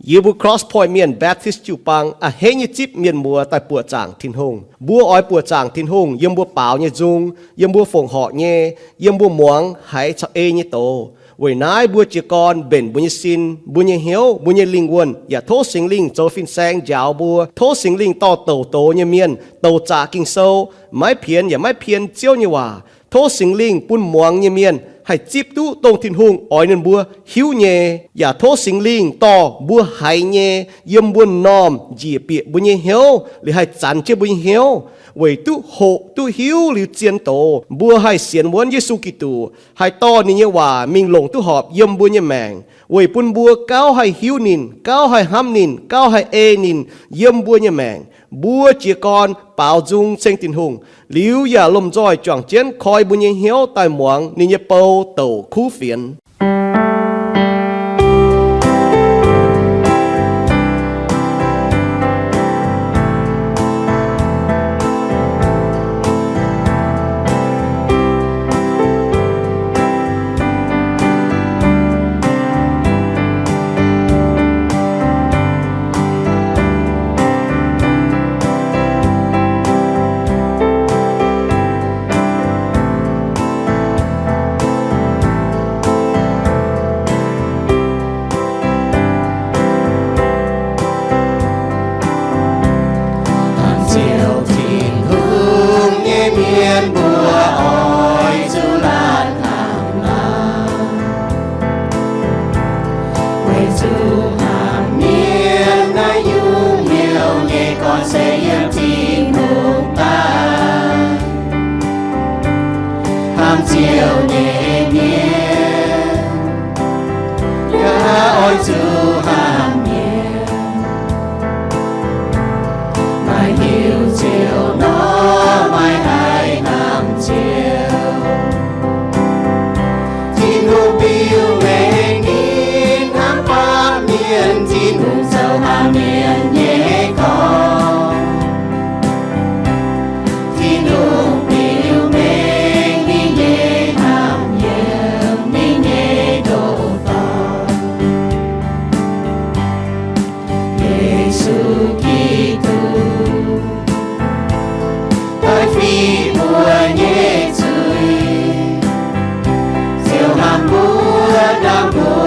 Yie mbuo Cross Point Mienh Baptist jiu-baang a'hneiv nyei zipv mienh muoz daaih buoqc zaangc Tin-Hungh. Mbuo oix buoqc zaangc Tin-Hungh yiem mbuo baaux nyei nzung, yiem mbuo fongc horc nyei, yiem mbuo muangx haiz caux ei nyei doz. Weic naaiv mbuo jiez gorn mbenc mbuo nyei sin, mbuo nyei hnyouv, mbuo nyei lingh wuonh, yaac tov Singx Lingh zoux fin-saeng njaaux mbuo. Tov Singx Lingh dorh douc doz nyei mienh, douc zaqc Ging-Sou, maiv pienx yaac maiv pien Ziouv nyei waac. Tov Singx Lingh bun muangx nyei mienh haih zipv duqv dongh Tin-Hungh oix ninh mbuo hiuv nyei, yaac tov Singx Lingh dorh mbuo haiz nyei yiem mbuo m'normh njiec bieqc mbuo nyei hnyouv, liuz haih zanx jienv mbuo nyei hnyouv, weic duqv hoqc duqv hiuv liuz zien doz, mbuo haih sienx wuonv Yesu Giduc, haih dorh ninh nyei waac mingh longc duqv horpc yiem mbuo nyei maengc, weic bun mbuo gauh haih hiuv ninh, gauh haih hnamv ninh, gauh haih ei ninh yiem mbuo nyei maengc. Mbuo jiez gorn baaux nzung ceng Tin-Hungh, liuz yaac lomh nzoih juangc jienv koi mbuo nyei hnyouv daaih muangx ninh nyei bou douc kuv fienx. Hnamv Ziouv Tin-Hungh nyei mienh mbuo oix zuqc laanh hnamv laanh. Weic zuqc hnamv mienh naaiv nyungc hnyouv nyei gorn se yiem Tin-Hungh daaih. Hnamv Ziouv nyei mienh yaac oix zuqc hnamv mienh. Maaih hnyouv Ziouv nor, maaih haih hnamv Ziouv. Tin-Hungh biux mengh ninh hnamv baav mienh, Tin-Hungh zoux hnamv mienh nyei gorx. Tin-Hungh biux mengh ninh nyei hnamv yiem ninh nyei ndoqc dorngx. Yesu Giduc daaih fih mbuo nyei zuiz, Ziouv hnamv mbuo, hnamv mbuo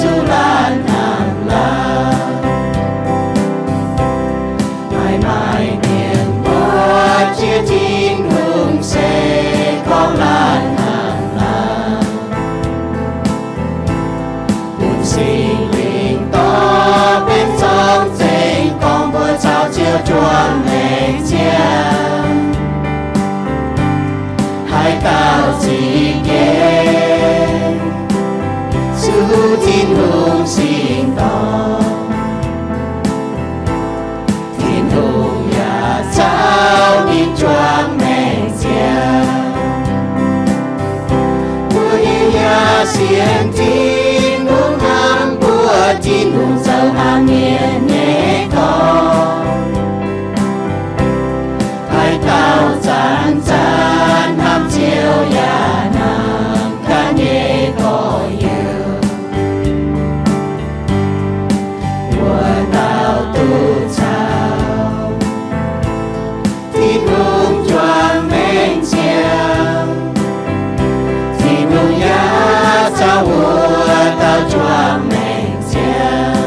zuqc laanh hnamv laanh. Maaih maaih mienh mbuox jiex Tin-Hungh se gorngv laanh hnamv laanh. Bun Singx Lingh dorh benx zorng zengx gorngv mbuo caux Ziouv juangc maengc ziangh. Haaix dauh zingh nyei, zuqc Tin-Hungh singx dorngh, Tin-Hungh yaac caux ninh juangc maengc ziangh. Mbuo yaac sienx Tin-Hungh hnamv mbuo, Tin-Hungh zoux hnamv mienh nyei dorngx. Haaix dauh zanc-zanc hnamv Ziouv yaac hnamv ganh nyei gorx-youz, wuov dauh duqv caux Tin-Hungh juangc maengc ziangh. Tin-Hungh yaac caux wuov dauh juangc maengc ziangh.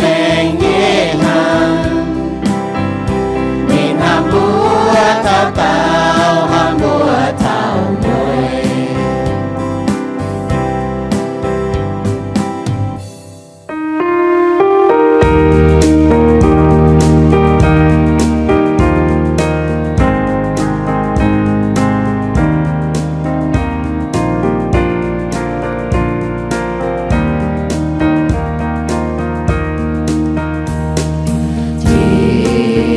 maengc nyei hnamv. Ninh hnamv mbuo taux daauh, hnamv mbuo taux mueiz.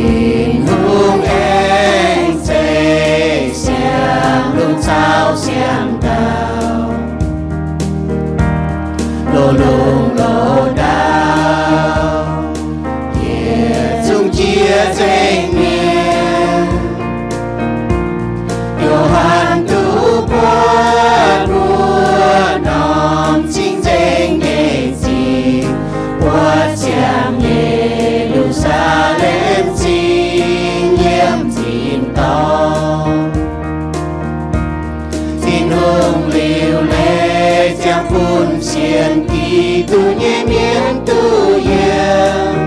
Tin-Hungh aengx zeiz siang-lungh caux siang-ndau, loz-lungh loz-ndau, yietc zungv jiex nzengc mienh. Yo^han duqv buatc wuov norm cing-nzengc nyei zingh, buatc ziangh Ye^lu^saa^lem Zingh yiem zinh dorngh. Tin-Hungh liuc leiz ziangh bun sienx Giduc nyei mienh duqv yiem,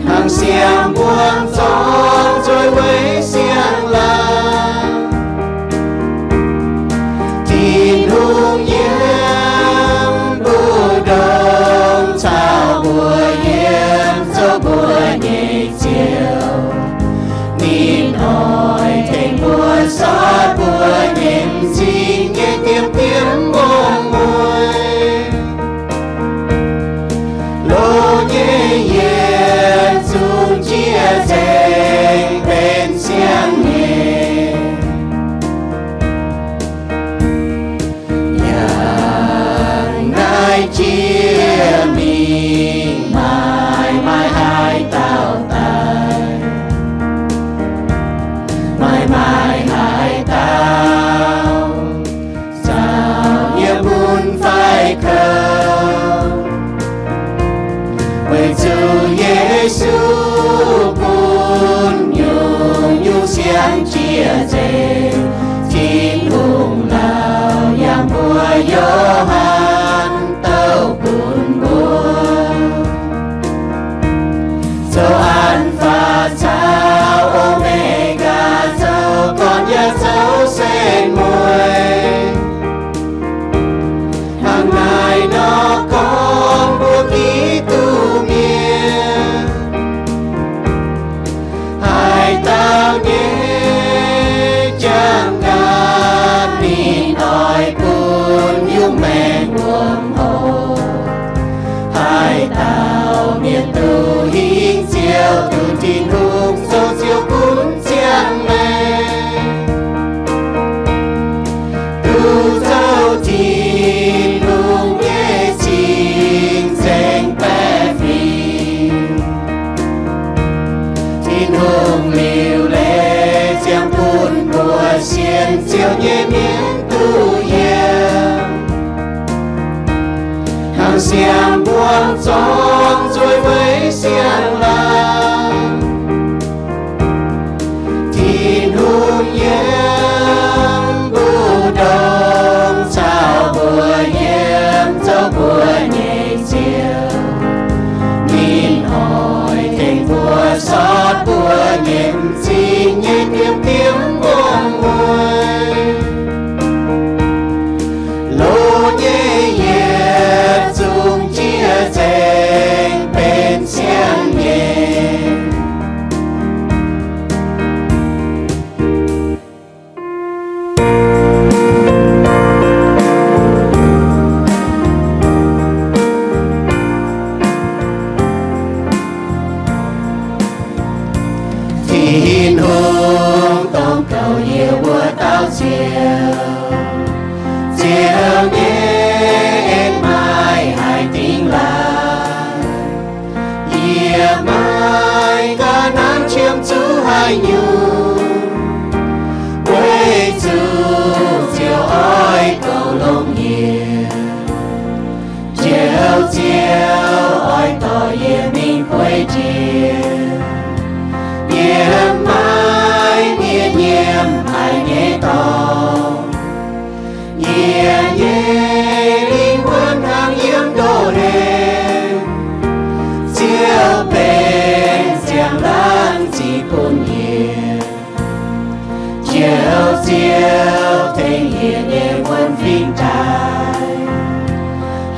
hnangv siang-mbuangz zorngv nzueic weic siang-laangc. Tin-Hungh yiem mbu'ndongx caux mbuo yiem, zoux mbuo nyei Ziouv. Ninh oix tengx mbuo sortv mbuo nyei m'zing nyei diemv-diemv muongx-mueiz. Loz nyei yietc zungv jiex nzengc benx siang-nyeic. Yangh naaiv jiex mingh maaih maaih haaix dauh daaih, maaih maaih haaix dauh zaux nyei mun fai kouv. Weic zuqc Yesu bun nyungc-nyungc sienx jiex nzengc, Tin-Hungh lauh yangh mbuox Yo^han douh bun mbuo, zoux An^faa caux O^me^gaa, zoux gorn yaac zoux setv mueiz. Hnangv naaiv nor gorngv mbuo Giduc mienh, haaix dauh nyei jangx-ndaatv ninh oix bun nyungc maengc wuom hoc. Haaix dauh mienh duqv hingv Ziouv, duqv Tin-Hungh zoux Ziouv gunv ziangh maengc, duqv zoux Tin-Hungh nyei cing-nzengc baeqc fingx. Tin-Hungh liuc leiz ziangh bun mbuo sienx Ziouv nyei mienh duqv yiem, hnangv siang-mbuangz zorngv nzueic weic siang-laangc. Tin-Hungh yiem mbu'ndongx caux mbuo yiem, zoux mbuo nyei Ziouv. Ninh oix tengx mbuo sortv mbuo nyei m'zing nyei diemv-diemv muongx-mueiz. Loz nyei yietc zungv jiex nzengc benx siang-nyeic. Tin-Hungh dongh kouv yie wuov dauh Ziouv. Ziouv nyei en maaih haaix dingx laanh, yie maiv gaax nanv qiemx zuqc haaix nyungc. Weic zuqc Ziouv oix goux longx yie. Njoux Ziouv oix dorh yie mingh bueix jiex. Yie maiv mienh nyiemv haic nyei dorngx. Yie nyei lingh wuonh hnangv yiem ndoh hleix. Ziouv tengx yie nyei wuonv fingx daaih.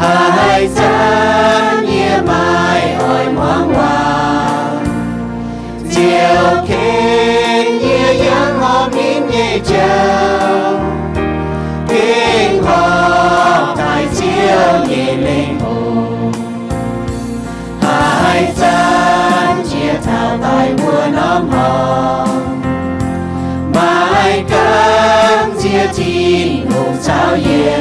Haaix zanc yie maiv oix muangx waac, Ziouv ken yie yangh horpc ninh nyei jauv. Gengh horpc taaih Ziouv nyei lengh oc. Haaix zanc jiex taux daaih wuov norm horngh, maiv gaengh nziex Tin-Hungh caux yie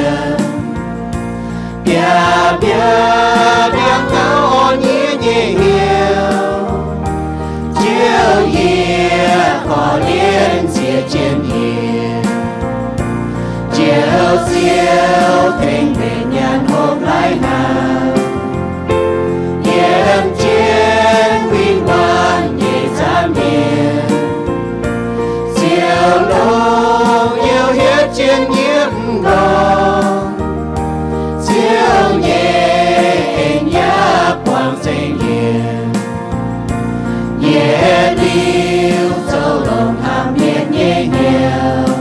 biaux biauv biauv ngau orn yie nyei hnyouv. Ziouv yie korv-lienh nziex jienv yie. Ziouv, Ziouv tengx mbenc nyaanh hopv laaih hnangv, yiem jienv win-wangv nyei nza'hmien. Ziouv longc youz hietv jienv yie mv nqorngv. Ziouv nyei en yaac buangh zengc yie. Yietc liuz zoux longx hnamv mienh nyei hnyouv.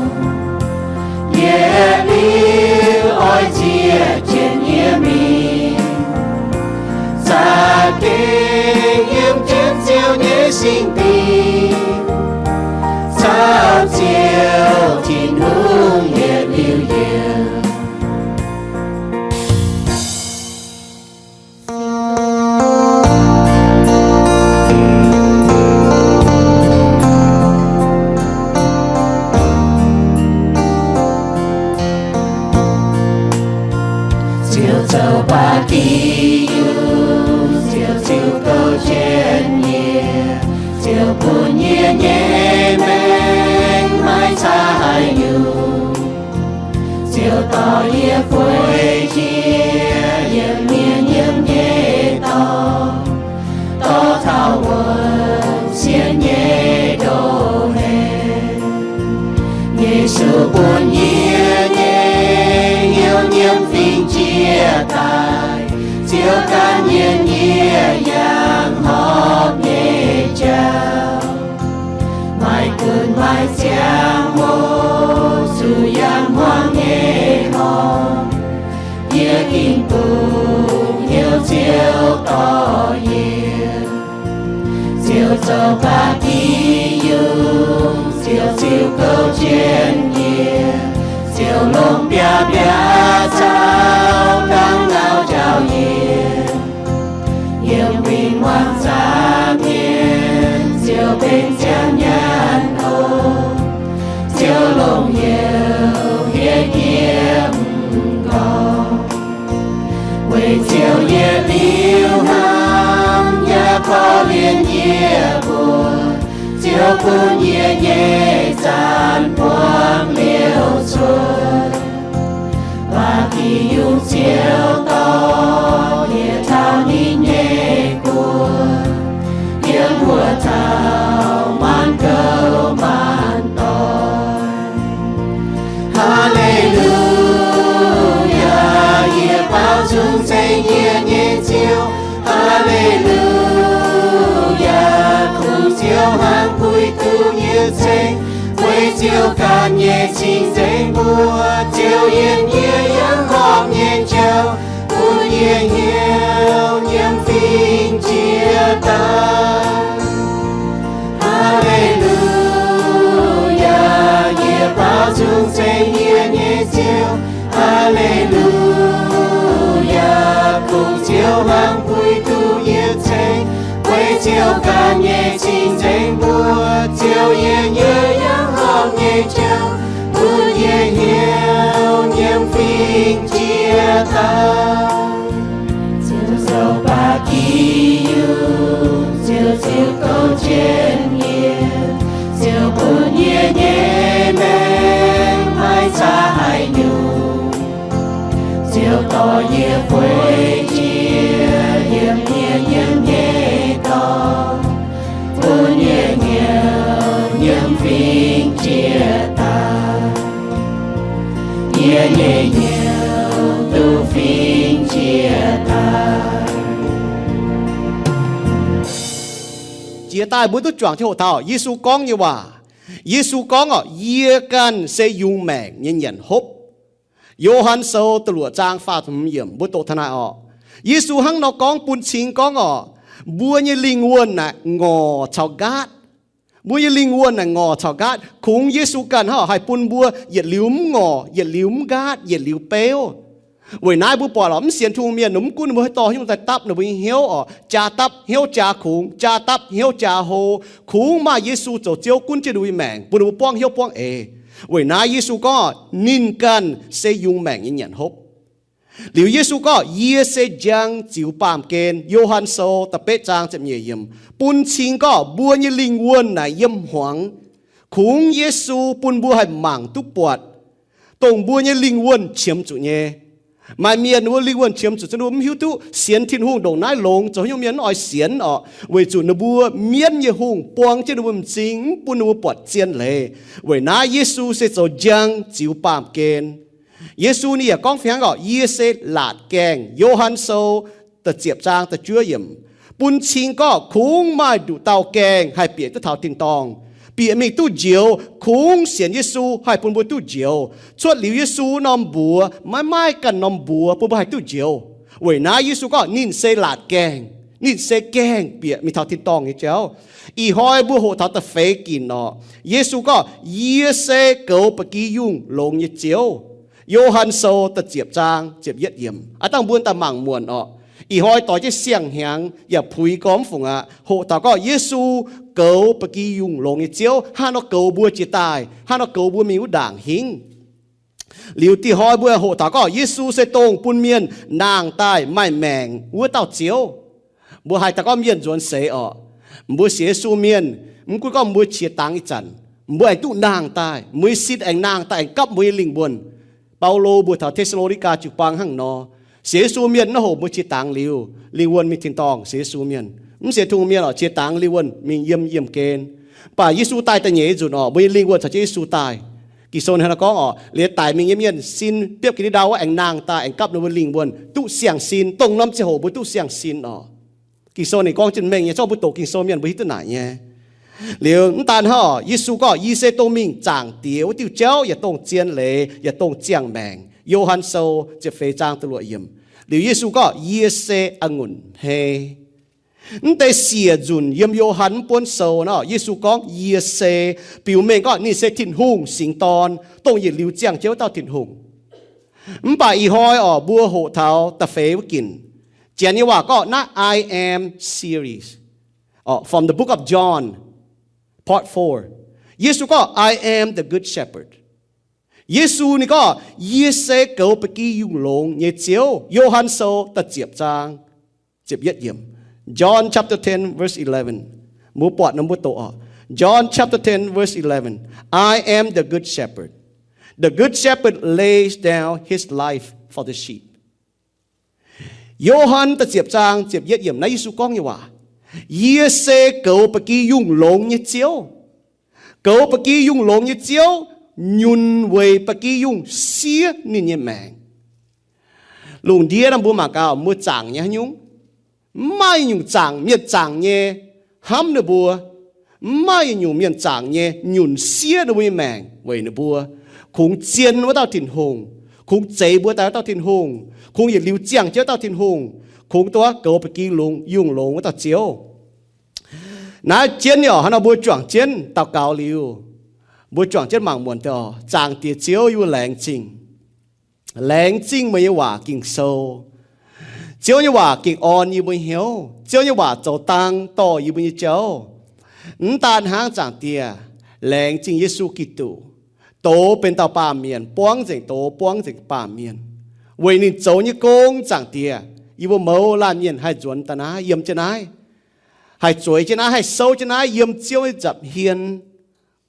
Yietc liuz oix nziex jienv yie mingh. Za'gengh yiem jienv Ziouv nyei singx dingh, caux Ziouv Tin-Hungh yietc liuz yiem. Ziouv zoux ba'gi yungh, Ziouv ziux gouv jienv yie. Ziouv bun yie nyei maengc maiv caa haaix nyungc. Ziouv dorh yie fuix jiex yiem mienh nyiemv nyei dorngx, dorh taux wuom sienx nyei ndoh heix. Yesu bun yie nyei hnyouv nyiemv fingx jiex daaih. Ziouv gan yie nyei yangh horpc nyei jauv, maaih gunv maaih ziangh hoc zuqc yangh hmuangx nyei horngh. Yie gengh dungx heuc Ziouv dorh yie. Ziouv zoux ba'gi yungh, Ziouv ziux gouv jienv yie. Ziouv longc biaav-biaav caux dangv nauc njaaux yie. Yiem win-wangv nza'hmien, Ziouv benx ziangh nyaanh oc. Ziouv longc youz hietv yie mv nqorngv. Weic Ziouv yietc liuz hnamv yaac korv-lienh yie mbuo, Ziouv bun yie nyei zanc buangv liouh cuotv. Ba'gi yungh Ziouv dorh yie taux ninh nyei guoqv, yiem wuov taux maanc gouv maanc doic. Haa^le^lu^yaa, yie baaux nzung ceng yie nyei Ziouv. Haa^le^lu^yaa, kungx Ziouv hnangv puix duqv yie ceng, weic Ziouv ganh nyei cing-nzengc mbuo. Ziouv yiem yie yangh horpc nyei jauv, bun yie hnyouv nyiemv fingx jiex daaih. Haa^le^lu^yaa, yie baaux nzung ceng yie nyei Ziouv. Haa^le^lu^yaa, kungx Ziouv hnangv puix duqv yie ceng, weic Ziouv ganh nyei cing-nzengc mbuo. Ziouv yiem yie yangh horpc nyei jauv, bun yie hnyouv nyiemv fingx jiex daaih. Ziouv zoux ba'gi yungh, Ziouv ziux gouv jienv yie. Ziouv bun yie nyei maengc maiv caa haaix nyungc. Ziouv dorh yie fuix jiex yiem mienh nyiemv nyei dorngx, bun yie hnyouv nyiemv fingx jiex daaih. Yie nyei hnyouv duqv fingx jiex daaih. Jiex daaih mbuo duqv juangc Tin-Hungh taux Yesu gorngv nyei waac. Yesu gorngv oc, Yie ganh se yungz maengc nyei nyanc hopv. Yo^han Sou da'luoqc zaang faah ziepc hmz yiemc mbuo doqc taux naaiv oc. Yesu hnangv nor gorngv bun cing gorngv oc, mbuo nyei lingh wuonh naaic ngorc caux nqaatv. Mbuo nyei lingh wuonh naaic ngorc caux nqaatv. Kungx Yesu ganh hnangv oc haih bun mbuo yietc liuz mv ngorc, yietc liuz mv nqaatv, yietc liuz beuv. Weic naaiv mbuo buatc oc, mv sienx Tin-Hungh mienh mv gunv ninh mbuo haaix dorngx hnyouv daaih dapv ninh mbuo nyei hnyouv oc, jaa dapv hnyouv jaa kungx, jaa dapv hnyouv jaa hlo, kungx maaih Yesu zoux Ziouv gunv jienv ninh mbuo nyei maengc, bun ninh mbuo buangv hnyouv buangv eix. Weic naaiv Yesu gorngv, ninh ganh se yungz maengc nyei nyanc hopv. Liuz Yesu gorngv, Yie se njang ziux baamh gen. Yo^han Sou da'betv zaang ziepc nyeic yiemc bun cing gorngv mbuo nyei lingh wuonh naaic yiem hmuangx. Kungx Yesu bun mbuo haih mangc duqv buatc, dongh mbuo nyei lingh wuonh qiemx zuqc nyei. Maaih mienh ninh mbuo lingh wuonh qiemx zuqc, ninh mbuo mv hiuv duqv sienx Tin-Hungh ndongc naaiv longx, zoux haaix nyungc mienh mv oix sienx oc, weic zuqc ninh mbuo mienv nyei hungh buang jienv ninh mbuo m'zing, mv bun ninh mbuo buatc zien leiz. Weic naaiv Yesu se zoux njang ziux baamh gen. Yesu ninh yaac gorngv fih hnangv oc, Yie se laatc gaengh. Yo^han Sou da'ziepc zaang da'juov yiemc bun cing gorngv kungx maaih nduqc dauh gaengh haih bieqc duqv taux tin-dorngh, bieqc mingh duqv njoux. Kungx sienx Yesu haih bun mbuo duqv njoux. Cuotv liuz Yesu norm mbuox maiv maaih ganh norm mbuox bun mbuo haih duqv njoux. Weic naaiv Yesu gorngv ninh se laatc gaengh, ninh se gaengh bieqc mingh taux tin-dorngh nyei jauv. Ih hnoi mbuo hoqc taux da'feix ginc oc. Yesu gorngv, Yie se goux ba'gi yungh longx nyei Ziouv. Yo^han Sou da'ziepc zaang ziepc yietv yiemc. Aav dangh mbuo daaih mangc muonc oc. Ih hnoi doix jienv siang-hnyangx yaac puix gormx fungc aqv. Hoqc taux gorngv Yesu goux ba'gi yungh longx nyei Ziouv, hnangv nor goux mbuo jiex daaih, hnangv nor goux mbuo mingh wuov ndaangc hingv. Liuz dih hnoi mbuo hoqc taux gorngv Yesu se dongh bun mienh nangh daaih maaih maengc wuov dauh Ziouv. Mbuo haiz taux gorngv mienh nzuonx seix oc, mbuo sienx Yesu mienh, mv gunv gorngv mbuo qiex dangx ih zanc, mbuo aengx duqv nangh daaih, mbuo nyei sin aengx nangh daaih aengx gapv mbuo nyei lingh wuonh. Baulo mbuox taux Te^saa^lo^ni^gaa jiu-baang hnangv nor, sienx Yesu mienh naaiv hoc mbuo qiex dangx liuz, lingh wuonh mingh tin-dorngh. Sienx Yesu mienh, mv sienx Tin-Hungh mienh oc, qiex dangx lingh wuonh mingh yiem yiemh gen. Mv baac Yesu daaih da'nyeic nyei nzunc oc, mbuo nyei lingh wuonh caux jienv Yesu daaih. Ging-Sou ninh hnangv nor gorngv oc, liuz daic mingh nyei mienh sin biopv ga'ndiev ndau wuov aengx nangh daaih aengx gapv ninh mbuo lingh wuonh duqv siang-sin. Dongh norm ziangh hoc mbuo duqv siang-sin oc. Ging-Sou ninh gorngv jienv mengh nyei, zorqv mbuo doqc Ging-Sou mienh mbuo hiuv duqv naaic nyei. Liuz mv daan hnangv oc, Yesu gorngv, Yie se dongh mingh Zaangc Diex wuov diuh jauv, yaac dongh zien leiz, yaac dongh ziangh maengc. Yo^han Sou ziepc feix zaang da'luoqc yiemc. Liuz Yesu gorngv, Yie se a'ngunc hnei. Mv deix siec nzunc yiem Yo^han mv buonv sou nor, Yesu gorngv, Yie se, biux mengh gorngv ninh se Tin-Hungh singx dorn, dongh yietc liuz ziangh jienv wuov dauh Tin-Hungh. Mv baac ih hnoi oc, mbuo hoqc taux da'feix wuov ginc. Janx nyei waac gorngv naaiv I Am series, from the book of John, part four. Yesu gorngv, I am the good shepherd. Yesu ninh gorngv, Yie se goux ba'gi yungh longx nyei Ziouv. Yo^han Sou da'ziepc zaang ziepc yietv yiemc. John chapter ten, verse eleven. Mbuo buatc nor mbuo doqc oc. John chapter ten, verse eleven. I am the good shepherd. The good shepherd lays down his life for the sheep. Yo^han da'ziepc zaang ziepc yietv yiemc naaiv Yesu gorngv nyei waac, Yie se goux ba'gi yungh longx nyei Ziouv. Goux ba'gi yungh longx nyei Ziouv nyunc weic ba'gi yungh siev ninh nyei maengc. Lungh ndiev naaiv mbuo mangc gaax, mbuo zaangc nyei haaix nyungc? Mv maaih nyungc zaangc, mienh zaangc nyei hnamv ninh mbuo. Mv maaih nyungc mienh zaangc nyei nyunc siev ninh mbuo nyei maengc weic ninh mbuo. Kungx zien wuov dauh Tin-Hungh, kungx zeix mbuo daaih wuov dauh Tin-Hungh, kungx yietc liuz ziangh jienv wuov dauh Tin-Hungh, kungx dongh goux ba'gi yungh longx wuov dauh Ziouv. Naaiv jienv nyei oc, hnangv nor mbuo juangc jienv daux gaux liuz, mbuo juangc jienv mangc muonc deix oc. Zaangc Diex Ziouv, yie mbuo laengz zingh. Laengz zingh meih nyei waac Ging-Sou. Ziouv nyei waac gengh orn yie mbuo hnyouv. Ziouv nyei waac zoux dang dorh yie mbuo nyei jauv. Mv daan hnangv, Zaangc Diex, laengz zingh Yesu Giduc, douz benx dauh baamh mienh, buangv nzengc douz, buangv nzengc baamh mienh. Weic ninh zoux nyei gong, Zaangc Diex, yie mbuo mouz laanh mienh haih nzuonx daaih naaiv, yiem jienv naaiv, haih zueiz jienv naaiv, haih souv jienv naaiv yiem Ziouv nyei nza'hmien.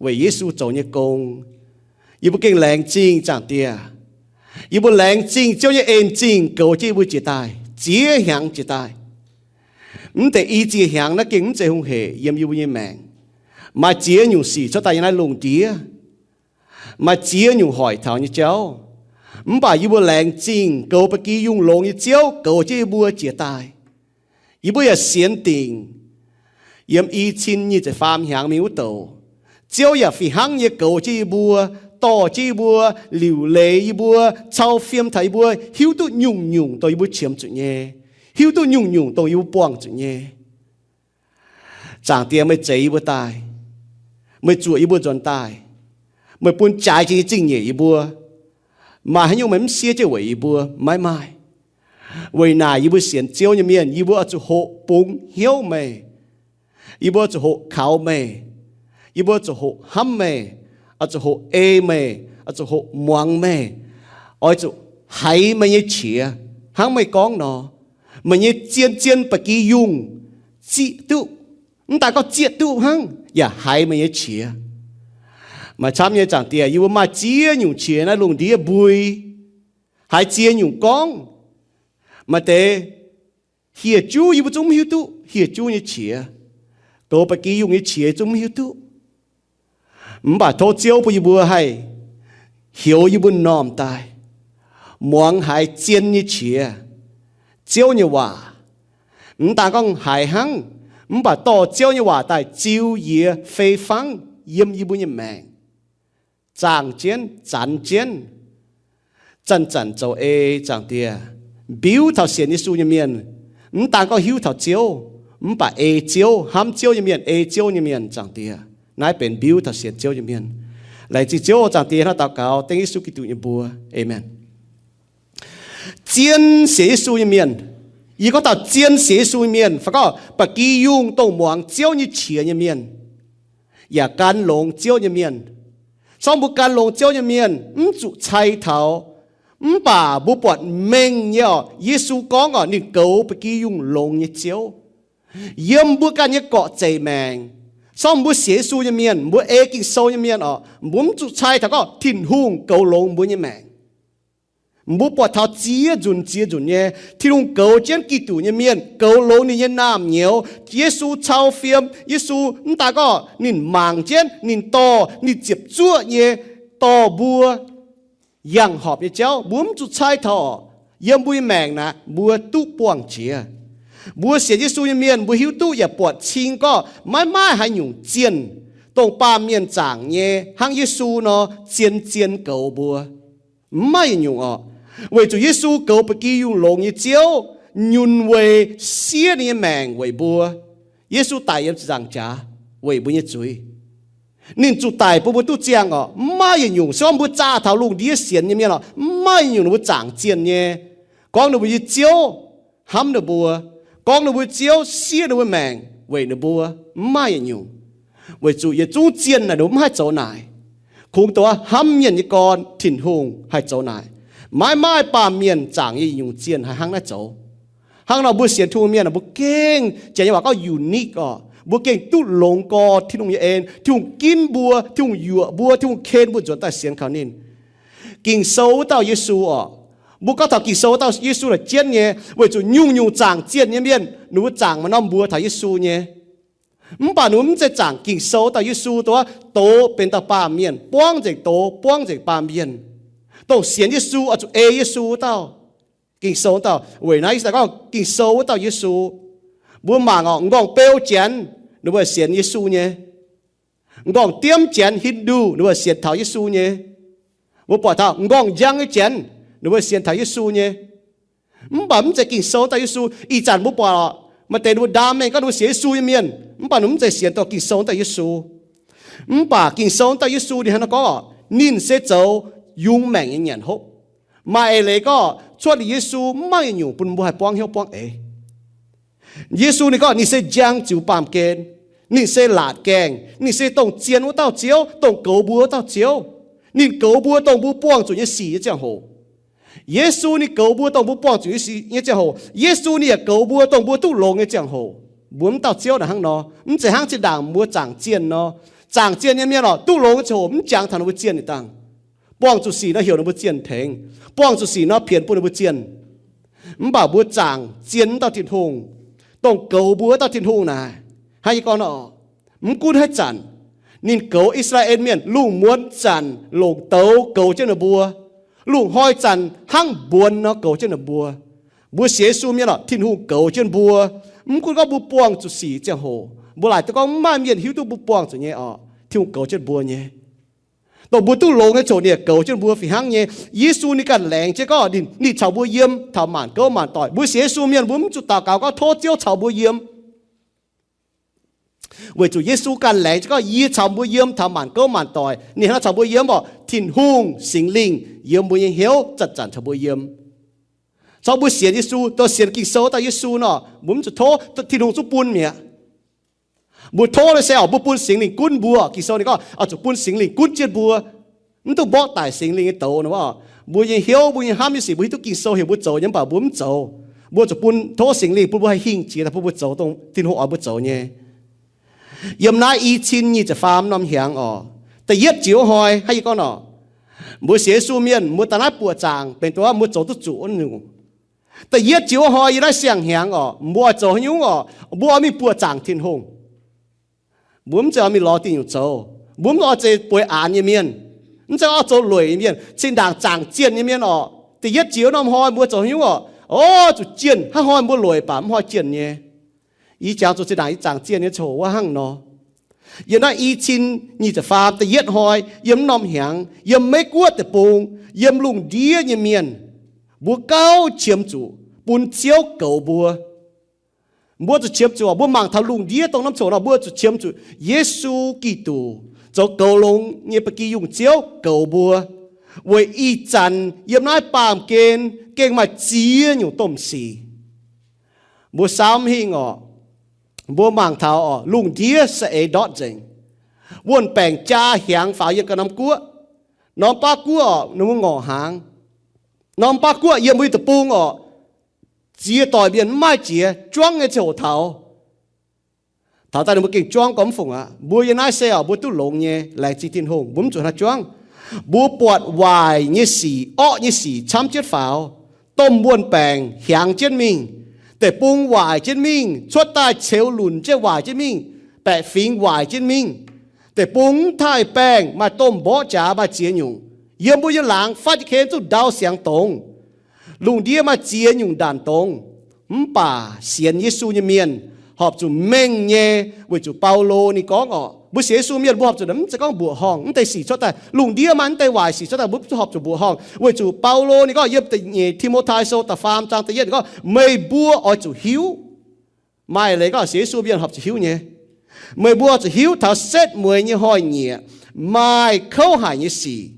Weic Yesu zoux nyei gong, yie mbuo gengh laengz zingh, Zaangc Diex. Yie mbuo laengz zingh Ziouv nyei en-zingh goux jienv yie mbuo jiex daaih, ziex hnyangx jiex daaih. Mv deix i ziex hnyangx naaiv gengh mv zeiz hungh hec yiem yie mbuo nyei maengc. Maaih ziex nyungc sic cuotv daaih yiem naaiv lungh ndiev, maaih ziex nyungc hoic taux nyei jauv. Mv baac yie mbuo laengz zingh goux ba'gi yungh longx nyei Ziouv goux jienv yie mbuo jiex daaih. Yie mbuo yaac sienx dingc, yiem i cin nyic ziepc faam hnyangx mingh wuov douc, Ziouv yaac fih hnangv nyei goux jienv yie mbuo, dorh jienv yie mbuo, liuc leiz yie mbuo, cau fiem taux yie mbuo hiuv duqv nyungc-nyungc dongh yie mbuo qiemx zuqc nyei, hiuv duqv nyungc-nyungc dongh yie mbuo buangh zuqc nyei. Zaangc Diex, meih zeix yie mbuo daaih, meih zuoqc yie mbuo nzuonx daaih, meih bun jaaix jiex nyei zingh nyeic yie mbuo. Maaih haaix nyungc meih mv siev jienv weic yie mbuo? Maiv maaih. Weic naaic yie mbuo sienx Ziouv nyei mienh, yie mbuo oix zuqc hoqc bungx hnyouv meih. Yie mbuo oix zuqc hoqc kaux meih. Yie mbuo oix zuqc hoqc hnamv meih, oix zuqc hoqc ei meih, oix zuqc hoqc muangx meih, oix zuqc haiz meih nyei qiex. Hnangv meih gorngv nor, meih nyei zien-zien ba'gi yungh zieqv duqv, mv daaih gorngv zieqv duqv hnangv, yaac haiz meih nyei qiex. Maaih camv nyei Zaangc Diex, yie mbuo maaih ziex nyungc qiex naaiv lungh ndiev mbui, haiz ziex nyungc gorngv. Maaih deix hieh juv yie mbuo zungv mv hiuv duqv hieh juv nyei qiex, goux ba'gi yungh nyei qiex zungv mv hiuv duqv. Mv baac tov Ziouv bun yie mbuo haih heuc yie mbuo m'normh daaih muangx haiz zien nyei qiex, Ziouv nyei waac. Mv daan gorngv haiz hnangv, mv baac dorh Ziouv nyei waac daaih ziux yie fei fangv yiem yie mbuo nyei maengc, zaangh jienv, zanx jienv, zanc-zanc zoux ei, Zaangc Diex. Mbiuv taux sienx Yesu nyei mienh, mv daan gorngv hiuv taux Ziouv, mv baac ei Ziouv, hnamv Ziouv nyei mienh, ei Ziouv nyei mienh, Zaangc Diex. Naaiv benx mbiuv taux sienx Ziouv nyei mienh. Laengz zingh Ziouv, Zaangc Diex, hnangv daux gaux dengv Yesu Giduc nyei mbuox. Aamen. Zien sienx Yesu nyei mienh. Yie gorngv taux zien sienx Yesu nyei mienh, fai gorngv ba'gi yungh dongh muangx Ziouv nyei qiex nyei mienh, yaac gan longx Ziouv nyei mienh. Sorng mbuo gan longx Ziouv nyei mienh mv zuqc cai taux, mv baac mbuo buatc mengh nyei orqc, Yesu gorngv orqc, ninh goux ba'gi yungh longx nyei Ziouv. Yiem mbuo ganh nyei gorqv-zeic maengc, sorng mbuo sienx Yesu nyei mienh, mbuo ei Ging-Sou nyei mienh orqc, mbuo mv zuqc cai taux gorngv Tin-Hungh goux longx mbuo nyei maengc. Mbuo buatc taux ziex nzunc ziex nzunc nyei, Tin-Hungh goux jienv Giduc nyei mienh, goux longx ninh nyei naamh nyouz. Yesu cau fiem, Yesu mv daan gorngv ninh mangc jienv, ninh dorh, ninh ziepc zuoqv nyei dorh mbuo yangh horpc nyei jauv, mbuo mv zuqc cai taux orqc. Yiem mbuo nyei maengc naaic, mbuo duqv buangh jiex. Mbuo sienx Yesu nyei mienh, mbuo hiuv duqv yaac buatc cing gorngv maiv maaih haaix nyungc zienh, dongh baamh mienh zaangc nyei hnangv Yesu nor, zien-zien goux mbuo. Mv maaih yietc nyungc orqc. Weic zuqc Yesu goux ba'gi yungh longx nyei Ziouv, nyunc weic siev ninh nyei maengc weic mbuo. Yesu daic yiem ziepc nzaangc jaax weic mbuo nyei zuiz. Ninh zuqc daic bun mbuo duqv ziangh orqc. Mv maaih yietc nyungc, se gorngv mbuo zaah taux lungh ndiev sienx nyei mienh orqc, mv maaih yietc nyungc ninh mbuo zaangc zienh nyei gorngv ninh mbuo nyei Ziouv hnamv ninh mbuo, gorngv ninh mbuo Ziouv siev ninh mbuo maengc weic ninh mbuo. Mv maaih yietc nyungc. Weic zuqc yietc zungv zienh naaic ninh mbuo mv haih zoux naaic. Kungx dongh hnamv mienh nyei gorn Tin-Hungh haih zoux naaic. Maiv maaih baamh mienh zaangc nyei yietc nyungc zienh haih hnangv naaiv zoux. Hnangv nor mbuo sienx Tin-Hungh mienh, mbuo gengh, Janx nyei waac gorngv unique orqc, mbuo gengh duqv longx gorx Tin-Hungh nyei en. Tin-Hungh ginv mbuo, Tin-Hungh yuoqc mbuo, Tin-Hungh ken mbuo nzuonx daaih sienx kaux ninh. Ging-Sou wuov dauh Yesu orqc, mbuo gorngv taux Ging-Sou wuov dauh Yesu naaic jienv nyei, weic zuqc nyungc-nyungc zaangc zienh nyei mienh ninh mbuo zaangc maaih norm mbuox taux Yesu nyei. Mv baac ninh mbuo mv zeiz zaangc Ging-Sou wuov dauh Yesu, dongh douz benx dauh baamh mienh, buangv nzengc douz, buangv nzengc baamh mienh, dongh sienx Yesu oix zuqc ei Yesu wuov dauh. Ging-Sou wuov dauh, weic naaiv Yesu gorngv Ging-Sou wuov dauh Yesu. Mbuo mangc orqc, m'nqorngv beu janx ninh mbuo sienx Yesu nyei. M'nqorngv diemv janx, Hindu, ninh mbuo sienx taux Yesu nyei. Mbuo buatc taux m'nqorngv njang nyei janx ninh mbuo sienx taux Yesu nyei. Mv baac mv zeiz Ging-Sou dauh Yesu. Ih zanc mbuo buatc orqc, maaih deix ninh mbuo ndaam mengh gorngv ninh mbuo sienx Yesu nyei mienh, mv baac ninh mbuo mv zeiz sienx dongh Ging-Sou dauh Yesu. Mv baac Ging-Sou dauh Yesu ninh hnangv naaiv gorngv orqc, ninh se zoux yungz maengc nyei nyanc hopv. Maaih eix leiz gorngv cuotv liuz Yesu mv maaih yietc nyungc bun mbuo haih buangv hnyouv buangv eix. Yesu ninh gorngv ninh se njang ziux baamh gen, ninh se laatc gaengh, ninh se dongh zien wuov dauh Ziouv, dongh goux mbuo wuov dauh Ziouv. Ninh goux mbuo dongh mbuo buangh zuqc nyei sic nyei ziangh hoc. Yesu ninh goux mbuo dongh mbuo buangh zuqc nyei sic nyei ziangh hoc. Yesu ninh yaac goux mbuo dongh mbuo duqv longx nyei ziangh hoc. Mbuo mv dauh Ziouv naaic hnangv nor, mv zeiz hnangv zinh ndaangc mbuo zaangc zienh nor. Zaangc zienh nyei mienh orqc, duqv longx nyei ziangh hoc mv jangx taux ninh mbuo zienh yietc dangh. Buangh zuqc sic nor heuc ninh mbuo zienh tengx. Buangh zuqc sic nor pienx bun ninh mbuo zienh. Mv baac mbuo zaangc zienh wuov dauh Tin-Hungh, dongh goux mbuo wuov dauh Tin-Hungh naaic, hnangv yie gorngv nor, mv gunv haaix zanc, ninh goux I^saa^laa^en Mienh lungh muonz zanc longc douz goux jienv ninh mbuo, lungh hnoi zanc hnangv mbuonx nor goux jienv ninh mbuo. Mbuo sienx Yesu mienh orqc, Tin-Hungh goux jienv mbuo. Mv gunv gorngv mbuo buangh zuqc sic ziangh hoc, mbuo laaic duqv gorngv mv maaih mienh hiuv duqv mbuo buangh zuqc nyei orqc. Tin-Hungh goux jienv mbuo nyei. Dongh mbuo duqv longx nyei ziouc ninh goux jienv mbuo fih hnangv nyei. Yesu ninh ganh laengz jienv gorngv ninh, ninh caux mbuo yiem taux maanc gouv maanc doic. Mbuo sienx Yesu mienh mbuo mv zuqc daux gaux gorngv tov Ziouv caux mbuo yiem. Weic zuqc Yesu ganh laengz jienv gorngv, yie caux mbuo yiem taux maanc gouv maanc doic. Ninh hnangv caux mbuo yiem orqc? Tin-Hungh Singx Lingh yiem mbuo nyei hnyouv zanc-zanc caux mbuo yiem. Caux mbuo sienx Yesu, dongh sienx Ging-Sou daaih Yesu nor, mbuo mv zuqc tov, Tin-Hungh zungv bun mi'aqv. Mbuo tov naaiv se orqc, mbuo bun Singx Lingh gunv mbuo. Ging-Sou ninh gorngv oix zuqc bun Singx Lingh gunv jienv mbuo. Mv duqv mborqv daic Singx Lingh nyei douz nor. Mbuo nyei hnyouv, mbuo nyei hnamv nyei sic, mbuo hiuv duqv Ging-Sou heuc mbuo zoux nyei, mv baac mbuo mv zoux. Mbuo zuqc bun, tov Singx Lingh bun mbuo haih hingh jiex daaih bun mbuo zoux dongh Tin-Hungh oix mbuo zoux nyei. Yiem naaiv i cin nyic ziepc faam norm hnyangx orqc, da'yietv joux hnoi, hnangv yie gorngv nor, mbuo sienx Yesu mienh mbuo daaih naaiv buoqc zaangc benx dongh mbuo zoux duqv zuqc wuov nyungc. Da'yietv joux hnoi yiem naaiv siang-hnyangx orqc, mbuo oix zoux haaix nyungc orqc? Mbuo oix mingh buoqc zaangc Tin-Hungh. Mbuo mv zeiz oix mingh lorz diuh nyungc zoux. Mbuo mv oix zeiz bueix aanx nyei mienh, mv zeiz oix zoux lueic nyei mienh, zinh ndaangc zaangc zienh nyei mienh orqc. Da'yietv joux norm hnoi mbuo zoux haaix nyungc orqc? O, zuqc jienh. Hnangv hnoi mbuo lueic baac mv hnoi jienh nyei. Yie jangx zuqc zinh ndaangc yie zaangc zienh nyei ziangh hoc wuov hnangv nor. Yiem naaiv i cin nyic ziepc faam da'yietv hnoi, yiem norm hnyangx, yiem Meiv Guoqv deic-bung, yiem lungh ndiev nyei mienh, mbuo gauh qiemx zuqc bun Ziouv goux mbuo. Mbuo zuqc qiemx zuqc, mbuo mangc taux lungh ndiev dongh norm ziangh hoc nor, mbuo zuqc qiemx zuqc Yesu Giduc zoux goux longx nyei ba'gi yungh Ziouv goux mbuo, weic ih zanc yiem naaiv baamh gen gengh maaih ziex nyungc domh sic. Mbuo saauv mv hingh orqc, mbuo mangc taux orqc, lungh ndiev saeng-eix ndortv nzengc. Wuon-baengc jaa hiaangx faaux yiem ganh norm guoqv. Norm baav guoqv orqc, ninh mbuo ngorc hnaangx. Norm baav guoqv yiem mbuo nyei deic-bung orqc, ziex doic mienh mv maaih jiex, juangv nyei ziangh hoc taux. Taux daaih ninh mbuo gengh juangv gorngv mv fungc aqv. Mbuo yiem naaiv se orqc, mbuo duqv longx nyei, laengz zingh Tin-Hungh, mbuo mv zuqc haaix juangv. Mbuo buatc waaic nyei sic, orqv nyei sic camv jienv faaux. Domh wuon-baengc hiaangx jienv mingh. Deic-bung waaic jienv mingh, cuotv daaih ceux lunc jienv waaic jienv mingh, baeqc fingx waaic jienv mingh. Deic-bung mv taaih baengh, maaih domh mborqv jaax, maaih ziex nyungc. Yiem mbuo nyei laangz fatv jienv ken zuqc ndau siangx dongz. Lungh ndiev maaih ziex nyungc ndaanc dongz. Mv baac sienx Yesu nyei mienh horpc zuqc mengh nyei, weic zuqc Baulo ninh gorngv orqc, mbuo sienx Yesu mienh mbuo horpc zuqc mv zeiz gorngv mbuoqc horngh, mv deix sic cuotv daaih, lungh ndiev maaih mv deix waaic sic cuotv daaih, mbuo horpc zuqc mbuoqc horngh. Weic zuqc Baulo ninh gorngv yiem da'nyeic Ti^mo^tai Sou da'faam zaang da'yietv ninh gorngv, meih mbuo oix zuqc hiuv. Maaih leiz gorngv sienx Yesu mienh horpc zuqc hiuv nyei. Meih mbuo oix zuqc hiuv taux setv mueiz nyei hnoi-nyieqc maaih kouv haic nyei sic.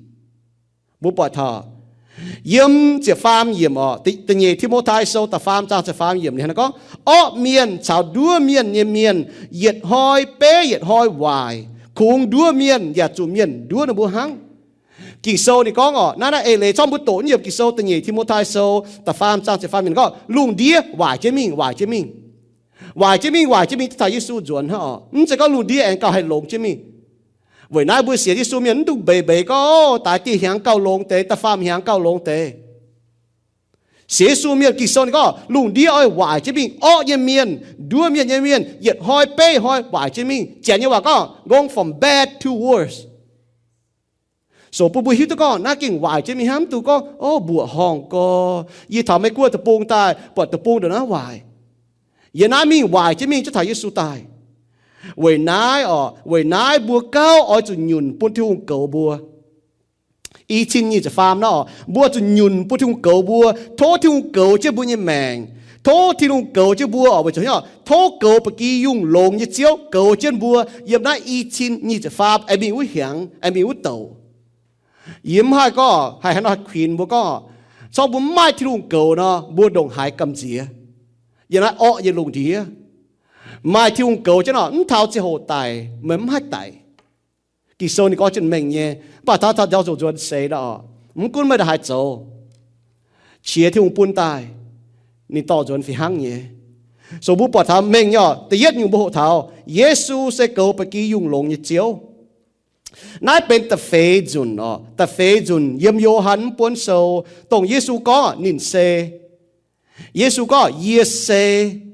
Mbuo buatc taux yiem ziepc faam yiemc orqc, da'nyeic Ti^mo^tai Sou da'faam zaang ziepc faam yiemc ninh gorngv, orqv mienh caux nduov mienh nyei mienh yietc hnoi beiv yietc hnoi waaic. Kungx nduov mienh yaac zuqc mienh nduov ninh mbuo hnangv. Ging-Sou ninh gorngv orqc, naaiv naaiv eix leiz corc mbuo doqc yiem Ging-Sou da'nyeic Ti^mo^tai Sou da'faam zaang ziepc faam yiemc gorngv, lungh ndiev waaic jienv mingh, waaic jienv mingh. Waaic jienv mingh, waaic jienv mingh, duqv taux Yesu nzuonx hnangv orqc. Mv zeiz gorngv lungh ndiev aengx gauh haih longx jienv mingh. Weic naaiv mbuo sienx Yesu mienh mv dungx mbeix mbeix gorngv, o, daaix dieh hnyangx gauh longx deix, da'faam hnyangx gauh longx deix. Sienx Yesu mienh, Ging-Sou ninh gorngv lungh ndiev oix waaic jienv mingh, orqv nyei mienh, nduov mienh nyei mienh, yietc hnoi beiv hnoi waaic jienv mingh. Janx nyei waac gorngv, going from bad to worse. So bun mbuo hiuv duqv gorngv naaiv gengh waaic jienv mingh hnangv, mv dungx gorngv, o, mbuoqc horngh gorx, yie taux Meiv Guoqv deic-bung daaih buatc deic-bung ndongc naaiv waaic. Yiem naaiv mingh waaic jienv mingh jienv taux Yesu daaih. Weic naaiv orqc, weic naaiv mbuo gauh oix zuqc nyunc bun Tin-Hungh goux mbuo. I cin nyic ziepc faam naaiv orqc, mbuo zuqc nyunc bun Tin-Hungh goux mbuo, tov Tin-Hungh goux jienv mbuo nyei maengc, tov Tin-Hungh goux jienv mbuo orqc, weic zuqc tov goux ba'gi yungh longx nyei Ziouv goux jienv mbuo. Yiem naaiv i cin nyic ziepc faam aengx mingh wuov hnyangx, aengx mingh wuov douc. Yie mv haih gorngv haih haaix nor haih kuinx mbuo gorngv, corc mbuo mv maaih Tin-Hungh goux nor, mbuo ndongc haaix gamh nziex yiem naaiv orqv nyei lungh ndiev. Maaih Tin-Hungh goux jienv nor, mv taux ziangh hoc daic meih mv haih daic. Ging-Sou ninh gorngv jienv mengh nyei. Mv baac taux taux nziaaux nzuqc nzuonx seix nor, mv gunv meih ndongc haaix zoux, qiex Tin-Hungh bun daaih, ninh dorh nzuonx fih hnangv nyei. So mbuo buatc taux mengh nyei orqc, da'yietv nyungc mbuo hoqc taux Yesu se goux ba'gi yungh longx nyei Ziouv. Naaiv benx da'feix nzunc orqc, da'feix nzunc yiem Yo^han mv buonv sou, dongh Yesu gorngv ninh se, Yesu gorngv, yie se,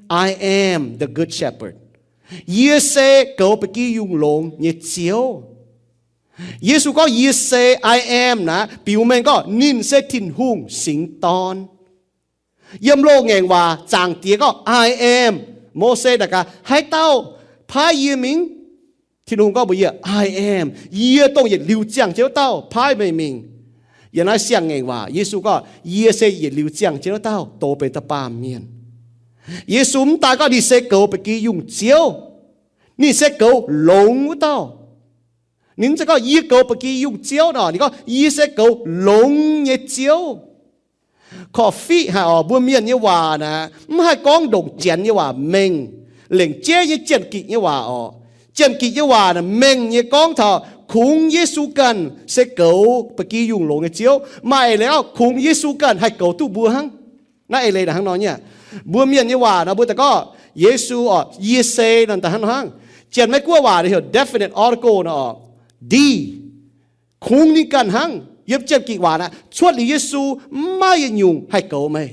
I am the good shepherd. Yie se goux ba'gi yungh longx nyei Ziouv. Yesu gorngv yie se, I am naaiv biux mengh gorngv ninh se Tin-Hungh singx dorn. Yiem loz-ngaengc waac zaangc Diex gorngv I am. Mose naaic gaax, haaix dauh paaiv yie mingh? Tin-Hungh gorngv mbuox yie, I am, yie dongh yietc liuz ziangh jienv wuov dauh paaiv meih mingh. Yiem naaiv siang-ngaengc waac, Yesu gorngv, yie se yietc liuz ziangh jienv wuov dauh doz benx da'baamh mienh. Yesu mv daan gorngv ninh se goux ba'gi yungh Ziouv. Ninh se goux longx wuov dauh. Ninh mv zeiz gorngv yie goux ba'gi yungh Ziouv nor, ninh gorngv yie se goux longx nyei Ziouv. Korv-fiqv haic oc, mbuo mienh nyei waac naaic mv haih gorngv ndongc janx nyei waac mengh, lengc jeiv nyei jien-gitc nyei waac oc. Jien-gitc nyei waac naaic mengh nyei gorngv taux kungx Yesu ganh se goux ba'gi yungh longx nyei Ziouv. Maaih eix leiz gorngv kungx Yesu ganh haih goux duqv mbuo hnangv. Naaiv eix leiz naaic hnangv nor nyei. Mbuo mienh nyei waac nor mbuo daaih gorngv Yesu oc, yie se nor daaih hnangv nor hnangv. Janx-Meiv-Guoqv waac naaic heuc definite article nor oc, the. Kungx ninh ganh hnangv. Yiem jien-gitc waac naaic, cuotv liuz Yesu mv maaih yietc nyungc haih goux meih.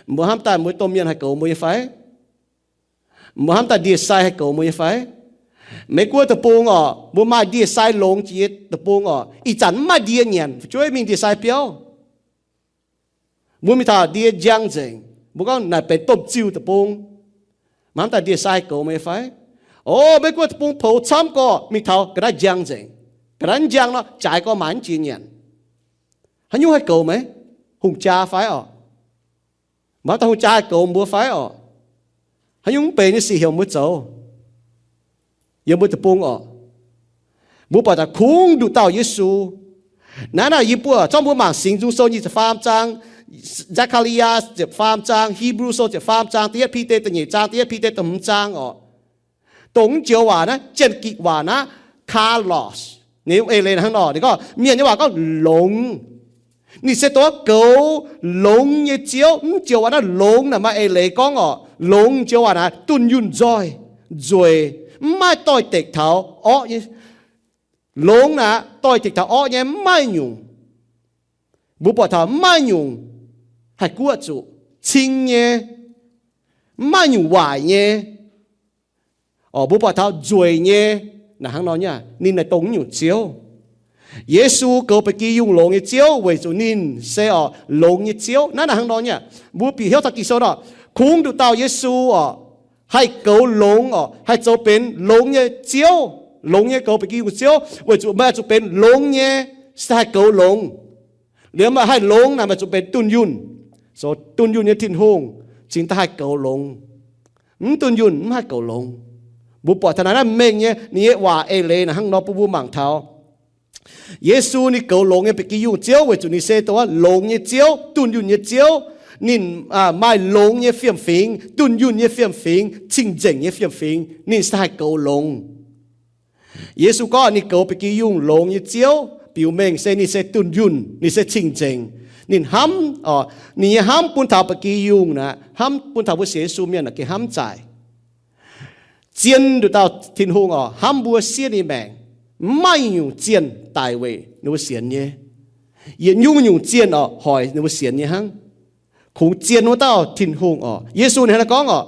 Mbuo hnamv daaih mbuo domh mienh haih goux mbuo nyei fai? Mbuo hnamv daaih ndie-sai haih goux mbuo nyei fai? Meiv-Guoqv deic-bung oc, mbuo maaih ndie-sai longx jiex deic-bung oc, ih zanc mv maaih ndie nyanc, fu'jueiv mingh ndie-sai biauv. Mbuo mingh taux ndie njang nzengc, mbuo gorngv naaic benx domh ziuh deic-bung. Mbuo hnamv daaih ndie-sai goux meih fai? O, Meiv-Guoqv deic-bung poux camv gorqv, mingh taux ga'naaiv njang nzengc. Ga'naaiv njang nor, jaaix gorx maaih mv jiex nyanc. Haaix nyungc haih goux meih? Hungh jaa fai oc? Mbuo hnamv daaih hungh jaa haih goux mbuo fai oc? Haaix nyungc mv benx nyei sic heuc mbuo zoux yiem mbuo deic-bung oc? Mbuo buatc taux kungx nduqc dauh Yesu. Naaiv naaic yie mbuo zorqv mbuo mangc Singx Nzung Sou nyic ziepc faam zaang, Saa^kaa^li^yaa ziepc faam zaang, Hipv^lu Sou ziepc faam zaang, da'yietv Bide da'nyeic zaang, da'yietv Bide da'hmz zaang oc. Dongh mv joux waac naaiv, jien-gitc waac naaiv, kalos. Ninh eix leiz hnangv nor, ninh gorngv, mienh nyei waac gorngv longx. Ninh se dongh goux longx nyei Ziouv. Mv joux waac naaiv longx naaic maaih eix leiz gorngv oc. Longx joux waac naaic dunh yunh nzoih, nzueic, mv maaih doix-dekc taux orqv nyei. Longx naaic doix-dekc taux orqv nyei mv maaih nyungc. Mbuo buatc taux mv maaih nyungc haih guoqv zuqc, cing nyei, mv maaih nyungc waaic nyei. Oc, mbuo buatc taux nzueic nyei, naaic hnangv nor nyei, ninh naaic dongh nyungc Ziouv. Yesu goux ba'gi yungh longx nyei Ziouv weic zuqc ninh se oc longx nyei Ziouv. Naaiv naaic hnangv nor nyei, mbuo bieqc hnyouv taux Ging-Sou oc, kungx nduqc dauh Yesu oc, haih goux longx oc, haih zoux benx longx nyei Ziouv, longx nyei goux ba'gi yungh Ziouv, weic zuqc meih zuqc benx longx nyei, se haih goux longx. Liuz meih haih longx naaic meih zuqc benx dunh yunh. So dunh yunh nyei Tin-Hungh cingx daaih haih goux longx. Mv dunh yunh mv haih goux longx. Mbuo buatc taux naaiv naaiv mengh nyei ninh nyei waac eix leiz naaic hnangv nor bun mbuo mangc taux Yesu ninh goux longx nyei ba'gi yungh Ziouv weic zuqc ninh se dongh longx nyei Ziouv, dunh yunh nyei Ziouv. Ninh maaih longx nyei fiem-fingx, dunh yunh nyei fiem-fingx, cing-nzengc nyei fiem-fingx, ninh se haih goux longx. Yesu gorngv ninh goux ba'gi yungh longx nyei Ziouv biux mengh se ninh se dunh yunh, ninh se cing-nzengc. Ninh hnamv, ninh nyei hnamv bun taux ba'gi yungh naaic, hnamv bun taux mbuo sienx Yesu mienh naaic gengh hnamv zaaic. Zien nduqc dauh Tin-Hungh oc, hnamv mbuo siev ninh maengc. Mv maaih nyungc zienh daic weic ninh mbuo sienx nyei. Yietc nyungc-nyungc zienh oc, hoic ninh mbuo sienx nyei hnangv. Kungx zien wuov dauh Tin-Hungh oc. Yesu ninh hnangv naaiv gorngv oc.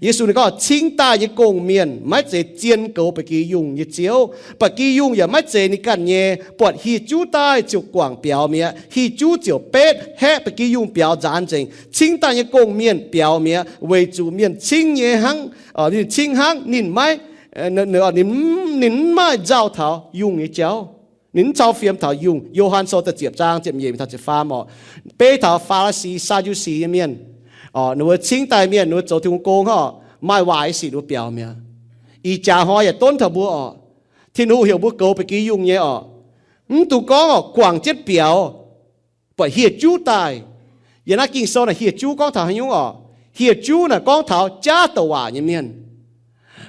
Yesu ninh gorngv, cingv daaih nyei gong-mienh maiv zeiz zien goux ba'gi yungh nyei Ziouv. Ba'gi yungh yaac maiv zeiz ninh ganh nyei. Buatc hieh juv daaih ziouc guangc biaux mi'aqv. Hieh juv ziouc betv haeqv ba'gi yungh biaux nzaanx nzengc. Cingv daaih nyei gong-mienh biaux mi'aqv, weic zuqc mienh cingv nyei hnangv, ninh cingv hnangv, ninh maiv, ninh mv maaih nzauh taux yungh nyei jauv. Ninh mv cau fiem taux yungh. Yo^han Sou da'ziepc zaang ziepc nyeic mingh taux ziepc faam oc, beiv taux Faa^li^si, Saa^yu^si nyei mienh oc, ninh mbuo cingv daaih mienh, ninh mbuo zoux Tin-Hungh gong oc, maaih waaic sic ninh mbuo biaux mi'aqv. Ih jaax hnoi yaac donv taux mbuo oc. Tin-Hungh heuc mbuo goux ba'gi yungh nyei oc. Mv dungx gorngv oc, guangc jienv biaux, buatc hieh juv daaih. Yiem naaiv Ging-Sou naaic hieh juv gorngv taux haaix nyungc oc? Hieh juv naaic gorngv taux jaav douc waac nyei mienh.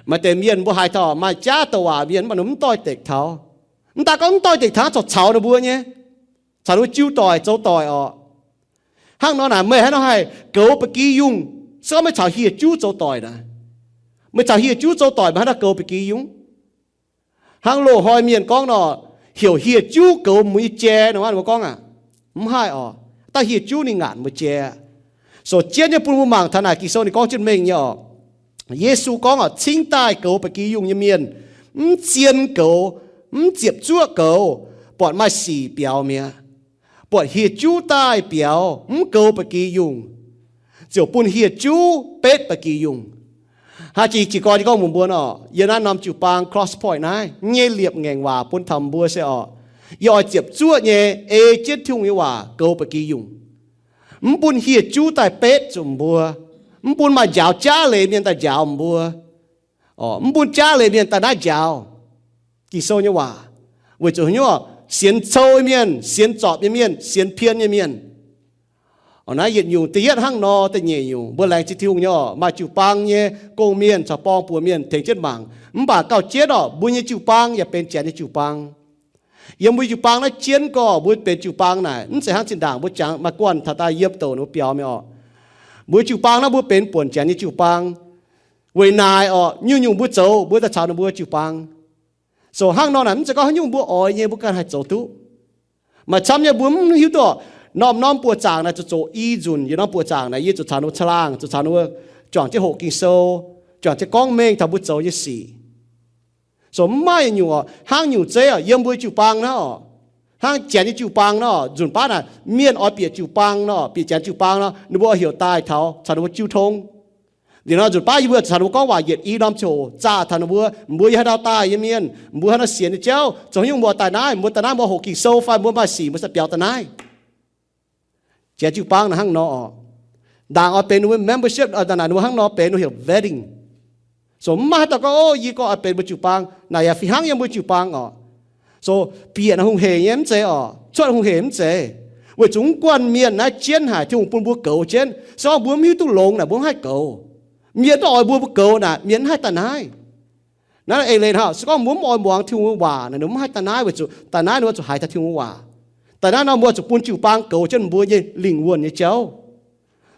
Maaih deix mienh mbuo haiz taux maaih jaav douc waac mienh, mv baac ninh mv doix-dekc taux. Mv daaih gorngv mv doix-dekc taux, corc caux ninh mbuo nyei, caux ninh mbuo jiu doic zoux doic oc. Hnangv nor naaic meih haaix nor haih goux ba'gi yungh? Se gorngv meih caux hieh juv zoux doic naaic, meih caux hieh juv zoux doic, meih haaix nor goux ba'gi yungh? Hnangv loz-hnoi mienh gorngv nor, heuc hieh juv goux mbuo nyei jai nor, mbuo gorngv aqv, mv haih oc. Daaih hieh juv ninh ngaatc mbuo jai. So jienv nyei bun mbuo mangc taux naaic Ging-Sou ninh gorngv jienv mengh nyei oc. Yesu gorngv oc, cingv daaih goux ba'gi yungh nyei mienh mv zien goux, mv ziepc zuoqv goux, buatc maaih sic biaux mi'aqv. Buatc hieh juv daaih biaux mv goux ba'gi yungh, ziouc bun hieh juv betv ba'gi yungh. Hnangv jiex gorn yie gorngv mbuox mbuo nor, yiem naaiv norm jiu-baang Cross Point naaiv nyei liepc ngaengc waac bun taux mbuo se oc, yie oix ziepc zuoqv nyei ei jienv Tin-Hungh nyei waac goux ba'gi yungh. Mv bun hieh juv daaih betv zuqc mbuo. Mv bun maaih njaaux jaav leiz mienh daaih njaaux mbuo. Mv bun jaav leiz mienh daaih naaiv njaaux Ging-Sou nyei waac, weic zuqc haaix nyungc, sienx cou nyei mienh, sienx zorpc nyei mienh, sienx pien nyei mienh. Naaiv yietc nyungc. Da'yietv hnangv nor, da'nyeic nyungc, mbuo laengz zingh Tin-Hungh nyei oc, maaih jiu-baang nyei gong-mienh caux borng-buoz mienh tengx jienv mangc. Mv baac gauh jienv oc, mbuo nyei jiu-baang yaac benx Janx nyei jiu-baang. Yiem mbuo jiu-baang naaiv jienv gorx mbuo benx jiu-baang naaic, mv zeiz hnangv zinh ndaangc mbuo jangx maaih guanh taux daaih yiem douc ninh mbuo biaux mingh oc. Mbuo jiu-baang naaiv mbuo benx buonc Janx nyei jiu-baang. Weic naaic oc, nyungc-nyungc mbuo zoux mbuo daaih caux ninh mbuo jiu-baang. So hnangv nor naaic mv zeiz gorngv haaix nyungc mbuo oix nyei mbuo ganh haih zoux duqv. Maaih camv nyei mbuo mv hiuv duqv, norm-norm buoz-zaangc naaic zuqc zoux i nzunc. Yie norm buoz-zaangc naaic yie zuqc caux ninh mbuo caangh laangh, zuqc caux ninh mbuo juangc jienv hoqc Ging-Sou, juangc jienv gorngv mengh taux mbuo zoux nyei sic. So mv maaih nyungc oc, hnangv nyungc zeiv oc, yiem mbuo jiu-baang naaiv oc, hnangv Janx nyei jiu-baang naaiv oc, nzunc baav naaic mienh oix bieqc jiu-baang nor, bieqc Janx jiu-baang nor, ninh mbuo oix heuc daaih taux caux ninh mbuo jiu tong. Liuz nor nzunc baav yie mbuo caux ninh mbuo gorngv waac yietc i norm ziangh hoc zaah taux ninh mbuo, mbuo yiem haaix dauh daaih nyei mienh, mbuo haaix nor sienx nyei jauv, zoux haaix nyungc mbuo daaih naaiv, mbuo daaih naaiv mbuo hoqc Ging-Sou fai mbuo maaih sic mbuo se biaux daaih naaiv. Janx jiu-baang naaic hnangv nor oc. Ndaangc oix benx ninh mbuo membership, naaic ninh mbuo hnangv nor benx ninh mbuo heuc vetting. So mv maaih haaix dauh gorngv, o, yie gorngv oix benx mbuo jiu-baang. Naaic yaac fih hnangv yiem mbuo jiu-baang oc. So bieqc naaic hungh heic nyei mv zeiz oc, cuotv hungh heic mv zeiz. Weic zuqc mv guanh mienh naaiv jienv haic, Tin-Hungh bun mbuo goux jienv. Se gorngv mbuo mv hiuv duqv longx naaic mbuo mv haih goux. Mienh mv oix mbuo, mbuo goux naaic mienh mv haih daaih naaiv. Naaiv eix leiz hnangv, se gorngv mbuo mv oix muangx Tin-Hungh nyei waac naaic, ninh mbuo mv haih daaih naaiv, weic zuqc daaih naaiv ninh mbuo zuqc haiz taux Tin-Hungh nyei waac. Daaih naaiv nor mbuo zuqc bun jiu-baang goux jienv mbuo nyei lingh wuonh nyei jauv.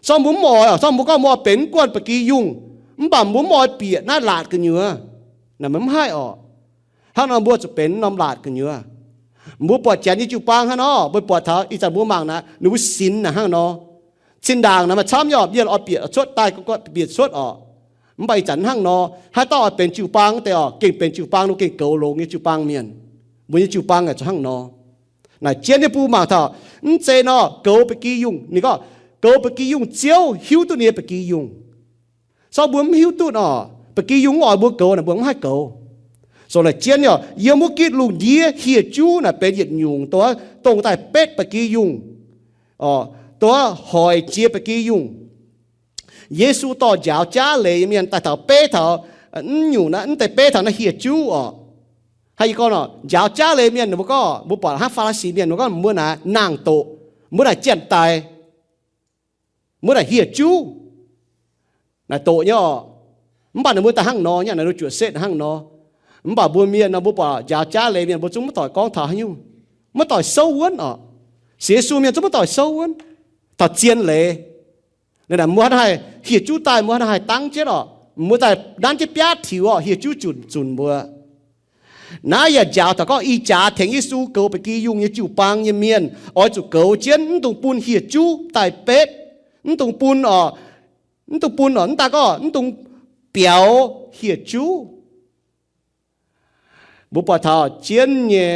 Se gorngv mbuo mv oix, se gorngv mbuo gorngv mbuo oix benx mv guanh ba'gi yungh, mv baac mbuo mv oix bieqc naaiv laatc gu'nyuoz, naaic mv haih oc. Hnangv nor mbuo zuqc benx norm laatc gu'nyuoz. Mbuo buatc Janx nyei jiu-baang hnangv nor, mbuo buatc taux ih zanc mbuo mangc naaic ninh mbuo sinx naaic hnangv nor. Zinh ndaangc naaic maaih camv nyei oc, mienh oix bieqc cuotv daaih, gorngv bieqc cuotv oc. Mv baac ih zanc hnangv nor, haaix dauh oix benx jiu-baang deix oc, gengh benx jiu-baang, ninh gengh goux longx nyei jiu-baang mienh. Mbuo nyei jiu-baang naaic zuqc hnangv nor. Naaic jienv nyei bun mangc taux, mv zeiz nor goux ba'gi yungh. Ninh gorngv goux ba'gi yungh, Ziouv hiuv duqv ninh nyei ba'gi yungh. Se gorngv mbuo mv hiuv duqv oc, ba'gi yungh mv oix mbuo goux naaic mbuo mv haih goux. So naaic jienv nyei oc, yiem wuov gitv lungh ndiev hieh juv naaic benx yietc nyungc dongh, dongh daaih betv ba'gi yungh, dongh hoic jiex ba'gi yungh. Yesu dorh njaaux jaav leiz nyei mienh daaih taux beiv taux, mv nyungc naaiv, mv deix beiv taux naaiv hieh juv oc. Hnangv yie gorngv nor, njaaux jaav leiz mienh ninh mbuo gorngv, mbuo buatc hnangv Faa^li^si mienh ninh mbuo gorngv mbuo naaic nangh doqc, mbuo naaic janx-daic, mbuo naaic hieh juv, naaic doqc nyei oc. Mv baac ninh mbuo daaih hnangv nor nyei, naaic ninh mbuo juoqc setv hnangv nor. Mv baac mbuo mienh nor, mbuo buatc njaaux jaav leiz mienh mbuo zungv maiv doic gorngv taux haaix nyungc, maiv doic souv wuonv oc. Sienx Yesu mienh zungv maiv doic souv wuonv, taux zien leiz. Naaic mbuo hnangv haih hieh juv daaih, mbuo hnangv haih dangv jienv oc. Mbuo daaih nanv jienv biaav tiux oc, hieh juv zunc zunc mbuo. Naaiv yaac njaaux taux gorngv ih jaax tengx Yesu goux ba'gi yungh nyei jiu-baang nyei mienh oix zuqc goux jienv, mv dungx bun hieh juv daaih betv, mv dungx bun oc, mv dungx bun oc, mv daaih gorngv mv dungx biaux hieh juv. Mbuo buatc taux jienv nyei,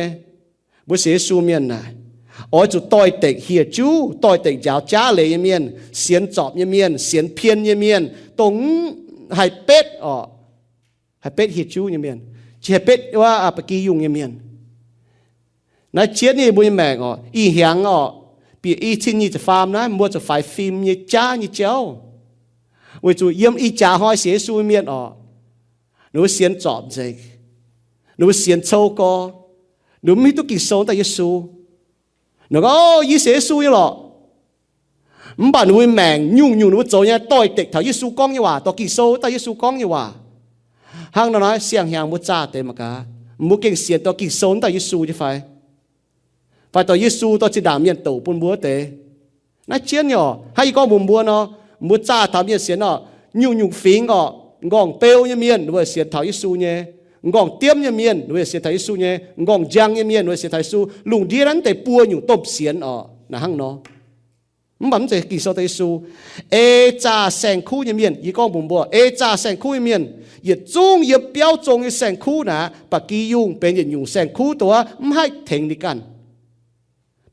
mbuo sienx Yesu mienh naaic, oix zuqc doix-dekc hieh juv, doix-dekc njaaux jaav leiz nyei mienh, sienx zorpc nyei mienh, sienx pien nyei mienh, dongh mv haih betv oc, haih betv hieh juv nyei mienh, haih betv wuov ba'gi yungh nyei mienh. Naaiv jienv nyei mbuo nyei maengc oc, ih hnyangx oc, bieqc i cin nyic ziepc faam naaiv mbuo zuqc faix fim nyei jaav nyei jauv. Weic zuqc yiem ih jaax hnoi sienx Yesu nyei mienh oc, ninh mbuo sienx zorpc nzengc, ninh mbuo sienx cou gorx, ninh mbuo mv hiuv duqv Ging-Sou daaih Yesu. Ninh gorngv, o, yie sienx Yesu nyei lorqc. Mv baac ninh mbuo maengc nyungc-nyungc ninh mbuo zoux nyei doix-dekc taux Yesu gorngv nyei waac, dorh Ging-Sou daaih Yesu gorngv nyei waac. Hnangv nor naaiv siang-hnyangx mbuo zaah deix mangc gaax, mbuo gengh sienx dorh Ging-Sou daaih Yesu nyei fai? Fai dorh Yesu dorh zinh ndaangc mienh douc bun mbuo wuov deix? Naaiv jienv nyei oc. Hnangv yie gorngv mbuox mbuo nor, mbuo zaah taux mienh sienx oc, nyungc-nyungc fingx oc, m'nqorngv beu nyei mienh ninh mbuo sienx taux Yesu nyei, m'nqorngv diemv nyei mienh ninh mbuo sienx taux Yesu nyei, m'nqorngv njang nyei mienh ninh mbuo sienx taux Yesu. Lungh ndiev naaiv mv deix buo nyungc domh sienx oc, naaic hnangv nor. Mv baac mv zeiz Ging-Sou daaih Yesu. Ei zaah saeng-kuv nyei mienh, yie gorngv mbuox mbuo, ei zaah saeng-kuv nyei mienh, yietc zungv yiem biauv zong nyei saeng-kuv naaic, ba'gi yungh benx yietc nyungc saeng-kuv dongh mv haih tengx ninh ganh.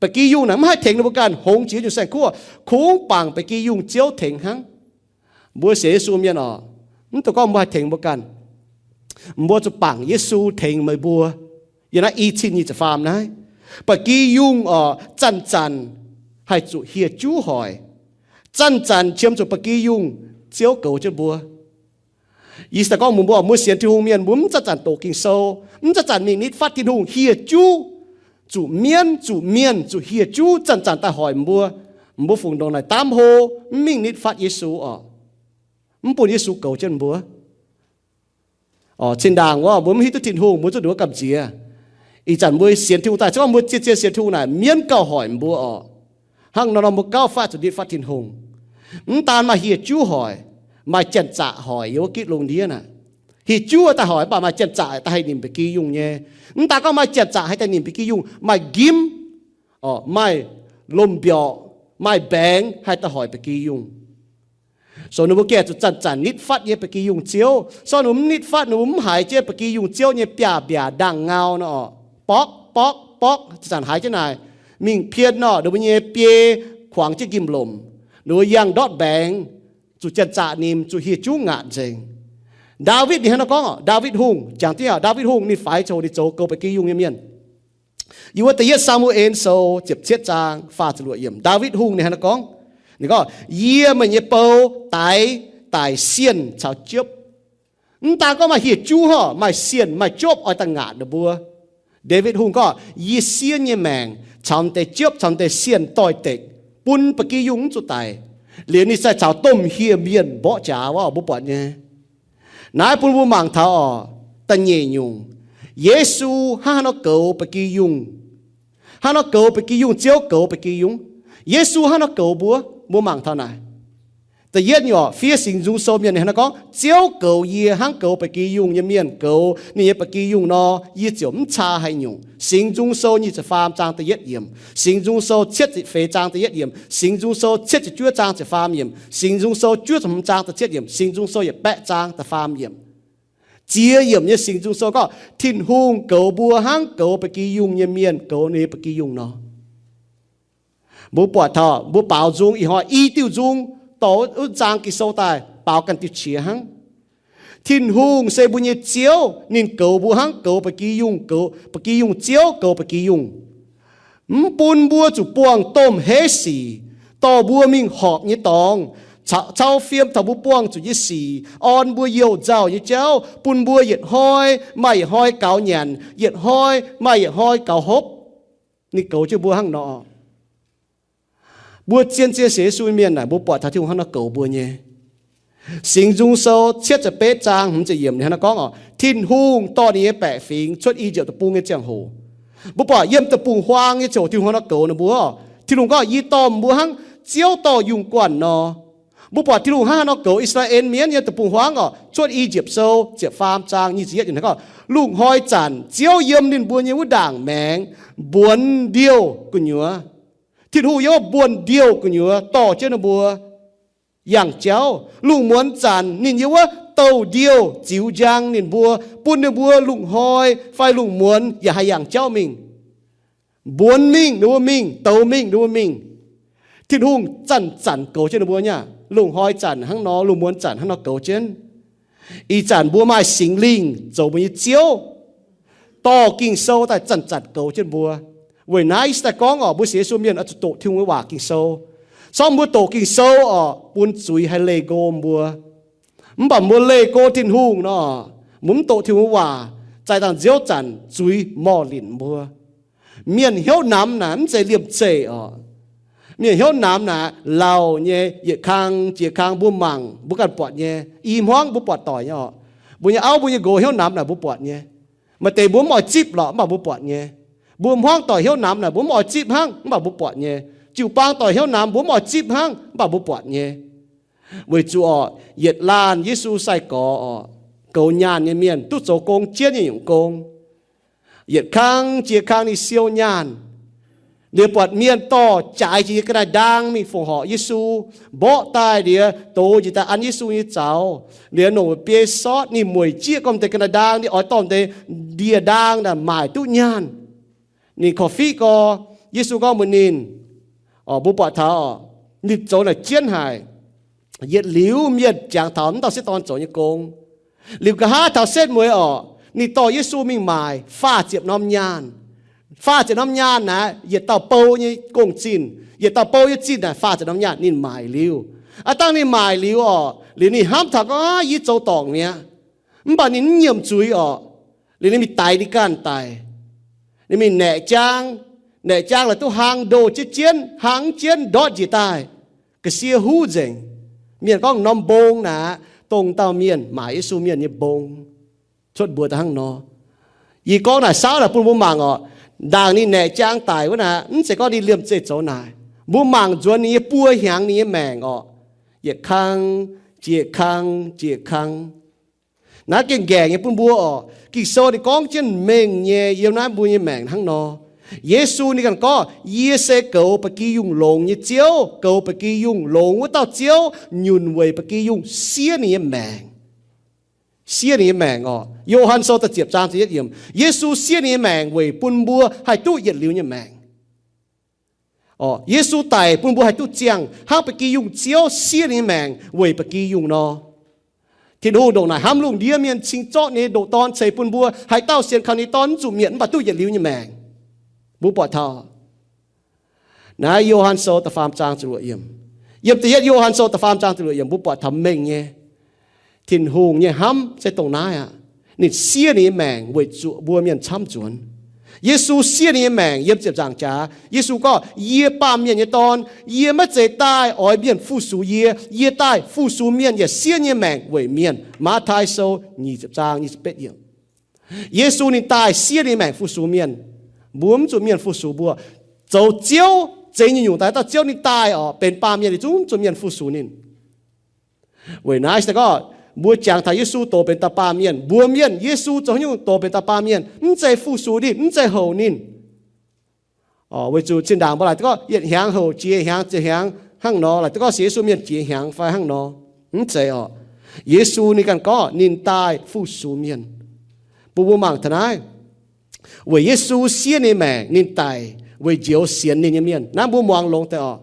Ba'gi yungh naaic mv haih tengx ninh mbuo ganh hongx jiex nyungc saeng-kuv, kungx bangc ba'gi yungh Ziouv tengx hnangv. Mbuo sienx Yesu mienh oc, Mv dungx gorngv mbuo haih tengx mbuo ganh. Mbuo zuqc bangc Yesu tengx meih mbuo. Yiem naaiv i cin nyic ziepc faam naaiv, ba'gi yungh oc, zanc-zanc haih zuqc hieh juv hoic. Zanc-zanc qiemx zuqc ba'gi yungh, Ziouv goux jienv mbuo. Yie se gorngv mbuox mbuo, mbuo sienx Tin-Hungh mienh, mbuo mv zanc-zanc doqc Ging-Sou, mv zanc-zanc mingh nitv fatv Tin-Hungh, hieh juv, zuqc mienv, zuqc mienh, zuqc hieh juv zanc-zanc daaih hoic mbuo. Mbuo fungc ndongc naaic daamv hlo, mv mingh nitv fatv Yesu oc, mv bun Yesu goux jienv mbuo. Zinh ndaangc wuov mbuo mv hiuv duqv Tin-Hungh, mbuo zuqc nduov gamh nziex. Ih zanc mbuo sienx Tin-Hungh daaih, se gorngv mbuo zien-zien sienx Tin-Hungh naaic, mienv gauh hoic mbuo oc. Hnangv nor nor mbuo gauh faatv zuqc nitv fatv Tin-Hungh. Mv daan maaih hieh juv hoic, maaih janx-zaqc hoic yiem wuov gitv lungh ndiev naaic. Hieh juv daaih hoic, mv baac maaih janx-zaqc daaih haih nimc ba'gi yungh nyei. Mv daan gorngv maaih janx-zaqc haih daaih nimc ba'gi yungh, maaih nqimv, maaih lomh mbiorqc, maaih mbaengx haih daaih hoic ba'gi yungh. So ninh mbuo gengh zuqc zanc-zanc nitv fatv nyei ba'gi yungh Ziouv. So ninh mbuo mv nitv fatv, ninh mbuo mv haiz jienv ba'gi yungh Ziouv nyei biaav-mbiaac ndaangh ngau nor, borqv borqv borqv, zanc-zanc haiz jienv naaic, mingh pien nor, ninh mbuo nyei biei kuangx jienv njimv-lomc, ninh mbuo yangh ndortv mbaengx, zuqc janx-zaqc nimc, zuqc hieh juv ngaatc nzengc. Ndaawitv ninh hnangv nor gorngv, Ndaawitv Hungh, jangx diqv, Ndaawitv Hungh ninh faix ziangh hoc ninh zoux goux ba'gi yungh nyei mienh. Yiem wuov Da'yietv Saa^mu^en Sou ziepc cietv zaang faah ziepc luoqc yiemc, Ndaawitv Hungh ninh hnangv naaiv gorngv, ninh gorngv, Yie meih nyei bou daix daic sienh caux jopv. Mv daan gorngv maaih hieh juv hnangv, maaih sienh maaih jopv oix daaih ngaatc ninh mbuo. Ndaawitv Hungh gorngv, Yie sienh nyei maengc caux deix jopv caux deix sienh doix-dekc bun ba'gi yungh mv zuqc daic, liuz ninh sai caux domh hieh mienh mborqv jaax wuov, mbuo buatc nyei. Naaiv bun mbuo mangc taux oc, da'nyeic nyungc, Yesu hnangv haaix nor goux ba'gi yungh. Hnangv nor goux ba'gi yungh, Ziouv goux ba'gi yungh. Yesu hnangv nor goux mbuo, mbuo mangc taux naaic. Da'yietv nyungc, fiev Singx Nzung Sou mienh ninh hnangv nor gorngv, Ziouv goux yie hnangv goux ba'gi yungh nyei mienh goux ninh nyei ba'gi yungh nor, yie ziouc mv caa haaix nyungc. Singx Nzung Sou nyic ziepc faam zaang da'yietv yiemc, Singx Nzung Sou cietv ziepc feix zaang da'yietv yiemc, Singx Nzung Sou cietv ziepc juov zaang ziepc faam yiemc, Singx Nzung Sou juov ziepc hmz zaang da'cietv yiemc, Singx Nzung Sou yietc baeqv zaang da'faam yiemc. Ziex yiemc nyei Singx Nzung Sou gorngv Tin-Hungh goux mbuo hnangv goux ba'gi yungh nyei mienh goux ninh nyei ba'gi yungh nor. Mbuo buatc taux mbuo baaux nzung ih hnoi i diuh nzung dorh wuov zaang Ging-Sou daaih baaux ganh diuh qiex hnangv. Tin-Hungh se mbuo nyei Ziouv, ninh goux mbuo hnangv goux ba'gi yungh, goux ba'gi yungh, Ziouv goux ba'gi yungh. Mv bun mbuo zuqc buangh domh heiv sic, dorh mbuo mingh horpc nyei dorngx, cau-, cau fiem taux mbuo buangh zuqc nyei sic, orn mbuo youh nzauh nyei jauv, bun mbuo yietc hnoi maaih yietc hnoi gaux nyanc, yietc hnoi maaih yietc hnoi gaux hopv. Ninh goux jienv mbuo hnangv nor. Mbuo zien-zien sienx Yesu mienh naaic, mbuo buatc taux Tin-Hungh hnangv nor goux mbuo nyei. Singx Nzung Sou cietv ziepc betv zaang hmz ziepc yiemc ninh hnangv nor gorngv oc, Tin-Hungh dorh ninh nyei baeqc fingx cuotv I^yipv Deic-Bung nyei ziangh hoc, mbuo buatc yiem deic-bung-huaang nyei ziangh hoc Tin-Hungh hnangv nor goux ninh mbuo. Tin-Hungh gorngv, Yie dorh mbuo hnangv Ziouv dorh yungh guanh nor. Mbuo buatc Tin-Hungh hnangv haaix nor goux I^saa^laa^en Mienh yiem deic-bung-huaang oc. Cuotv I^yipv Sou ziepc faam zaang nyic ziepc yietv ninh gorngv, lungh hnoi zanc Ziouv yiem ninh mbuo nyei wuov ndaangc maengx mbuonx ndiouh gu'nyuoz. Tin-Hungh yiem wuov mbuonx ndiouh gu'nyuoz dorh jienv ninh mbuo yangh jauv. Lungh muonz zanc ninh yiem wuov douh ndiouh ziux njang ninh mbuo, bun ninh mbuo lungh hnoi fai lungh muonz yaac haih yangh jauv mingh. Mbuonx mingh ninh mbuo mingh, douz mingh ninh mbuo mingh. Tin-Hungh zanc-zanc goux jienv ninh mbuo nyei aqv. Lungh hnoi zanc hnangv nor, lungh muonz zanc hnangv nor goux jienv. Ih zanc mbuo maaih Singx Lingh zoux mbuo nyei Ziouv, dorh Ging-Sou daaih zanc-zanc goux jienv mbuo. Weic naaiv yie se daaih gorngv oc, mbuo sienx Yesu mienh oix zuqc doqc Tin-Hungh nyei waac Ging-Sou. Se gorngv mbuo doqc Ging-Sou oc, bun zuiz haih leih nqo mbuo. Mv baac mbuo leih nqo Tin-Hungh nor, mbuo mv doqc Tin-Hungh nyei waac, zaih dangh nziouv zanc zuiz morh linc mbuo. Mienh hnyouv namx naaic mv zeiz liemh zeih oc. Mienh hnyouv namx naaic lauh nyei, yietc kang jiex kang mbuo mangc mbuo ganh buatc nyei. I hmuangv mbuo buatc doic nyei oc. Mbuo nyei auv mbuo nyei nqox hnyouv namx naaic mbuo buatc nyei. Maaih deix mbuo mv oix zipv lorqc mv baac mbuo buatc nyei. Mbuo hmuangv doic hnyouv namx naaic mbuo mv oix zipv hnangv mv baac mbuo buatc nyei. Jiu-baang doic hnyouv namx mbuo mv oix zipv hnangv mv baac mbuo buatc nyei. Weic zuqc oc, yietc laanh Yesu sai-gorx oc, goux nyaanh nyei mienh duqv zoux gong jienv nyei nyungc gong. Yietc kang jiex kang ninh siou nyaanh. Liuz buatc mienh dorh jaaix jiex nyei ga'naaiv ndaang mingh fongc horc Yesu, mborqv daaih liuz dox njiec daaih an Yesu nyei zaux. Liuz nongc biei sortv ninh mueic jieqv gormx deix ga'naaiv ndaang, ninh oix dorh deix ndie-ndaang naaic maaic duqv nyaanh. Ninh korv-fiqv gorx, Yesu gorngv mbuox ninh, mbuo buatc taux ninh zoux naaic jienv haic. Yietc liuz mienh jangx taux m'dauh sieqv dorn zoux nyei gong. Liuz nqa'haav taux setv mueiz orqc, ninh dorh Yesu mingh maaic faah ziepc norm nyaanh. Faah ziepc norm nyaanh naaic, yietc dauh bou nyei gong-zinh, yietc dauh bou nyei zinh naaic faah ziepc norm nyaanh ninh maaic liuz. Aav dangh ninh maaic liuz orqc, liuz ninh hnamv taux gorngv, Aav, yie zoux dorngc mi'aqv. Mv baac ninh mv nyiemc zuiz orqc, liuz ninh mingh daix ninh ganh daic. Ninh mingh naeqc jaang, naeqc jaang la'duqv hlang ndoh jienv jienv, hlang jienv ndortv njiec daaih, ga'sie huv nzengc. Mienh gorngv norm mbong naaic, dongh dauh mienh maaic Yesu mienh nyei mbong. Cuotv mbuox daaih hnangv nor. Yie gorngv naaic saauv naaic bun mbuo mangc orqc, ndaangc ninh naeqc jaang daic wuov naaic, mv zeiz gorngv ninh liemh zeih zoux naaic. Mbuo mangc nzuonx ninh nyei buo hnyangx ninh nyei maengc orqc, yietc kang, jiex kang, jiex kang. Naaiv gengh nqaengc nyei bun mbuo orqc. Ging-Sou ninh gorngv jienv mengh nyei yiem naaiv mbuo nyei maengc hnangv nor. Yesu ninh ganh gorngv, Yie se goux ba'gi yungh longx nyei Ziouv. Goux ba'gi yungh longx wuov dauh Ziouv nyunc weic ba'gi yungh siev ninh nyei maengc. Siev ninh nyei maengc orqc. Yo^han Sou da'ziepc zaang ziepc yietv yiemc, Yesu siev ninh nyei maengc weic bun mbuo haih duqv yietc liuz nyei maengc. Orqc, Yesu daic bun mbuo haih duqv ziangh hnangv ba'gi yungh Ziouv siev ninh nyei maengc weic ba'gi yungh nor. Tin-Hungh ndongc naaic hnamv lungh ndiev mienh cingx zorqv ninh nyei ndoqc Dorn ceix bun mbuo, haaix dauh sienx kaux ninh nyei Dorn mv zuqc mietc mv baac duqv yietc liuz nyei maengc. Mbuo buatc taux naaiv Yo^han Sou da'faam zaang ziepc luoqc yiemc. Yiem da'yietv Yo^han Sou da'faam zaang ziepc luoqc yiemc mbuo buatc taux mengh nyei Tin-Hungh nyei hnamv se dongh naaiv aqv. Ninh siev ninh nyei maengc weic zuqc mbuo mienh camv nzuonx. Yesu siev ninh nyei maengc yiem ziepc nzaangc jaax. Yesu gorngv, Yie baamh mienh nyei Dorn, yie maiv zeiz daaih oix mienh fu-sux yie. Yie daaih fu-sux mienh yaac siev nyei maengc weic mienh. Matv^tai Sou nyic ziepc zaang nyic ziepc betv yiemc. Yesu ninh daaih siev ninh maengc fu-sux mienh. Mbuo mv zuqc mienh fu-sux mbuo. Zoux Ziouv, zeix nyungc-nyungc daaih dauh Ziouv ninh daaih orqc, benx baamh mienh, ninh zungv mv zuqc mienh fu-sux ninh. Weic naaiv se gorngv mbuo jangx taux Yesu doz benx dauh baamh mienh, mbuo mienh Yesu zoux haaix nyungc doz benx dauh baamh mienh, mv zeiz fu-sux ninh, mv zeiz houc ninh. Weic zuqc zinh ndaangc mbuo laaic duqv gorngv yietc hnyangx houc jiex hnyangx, jiex hnyangx hnangv nor, laaic duqv gorngv sienx Yesu mienh jiex hnyangx fai hnangv nor. Mv zeiz orqc. Yesu ninh ganh gorngv ninh daaih fu-sux mienh. Bun mbuo mangc taux naaiv, weic Yesu siev ninh maengc, ninh daic weic njoux sienx ninh nyei mienh. Naaiv mbuo muangx longx deix orqc.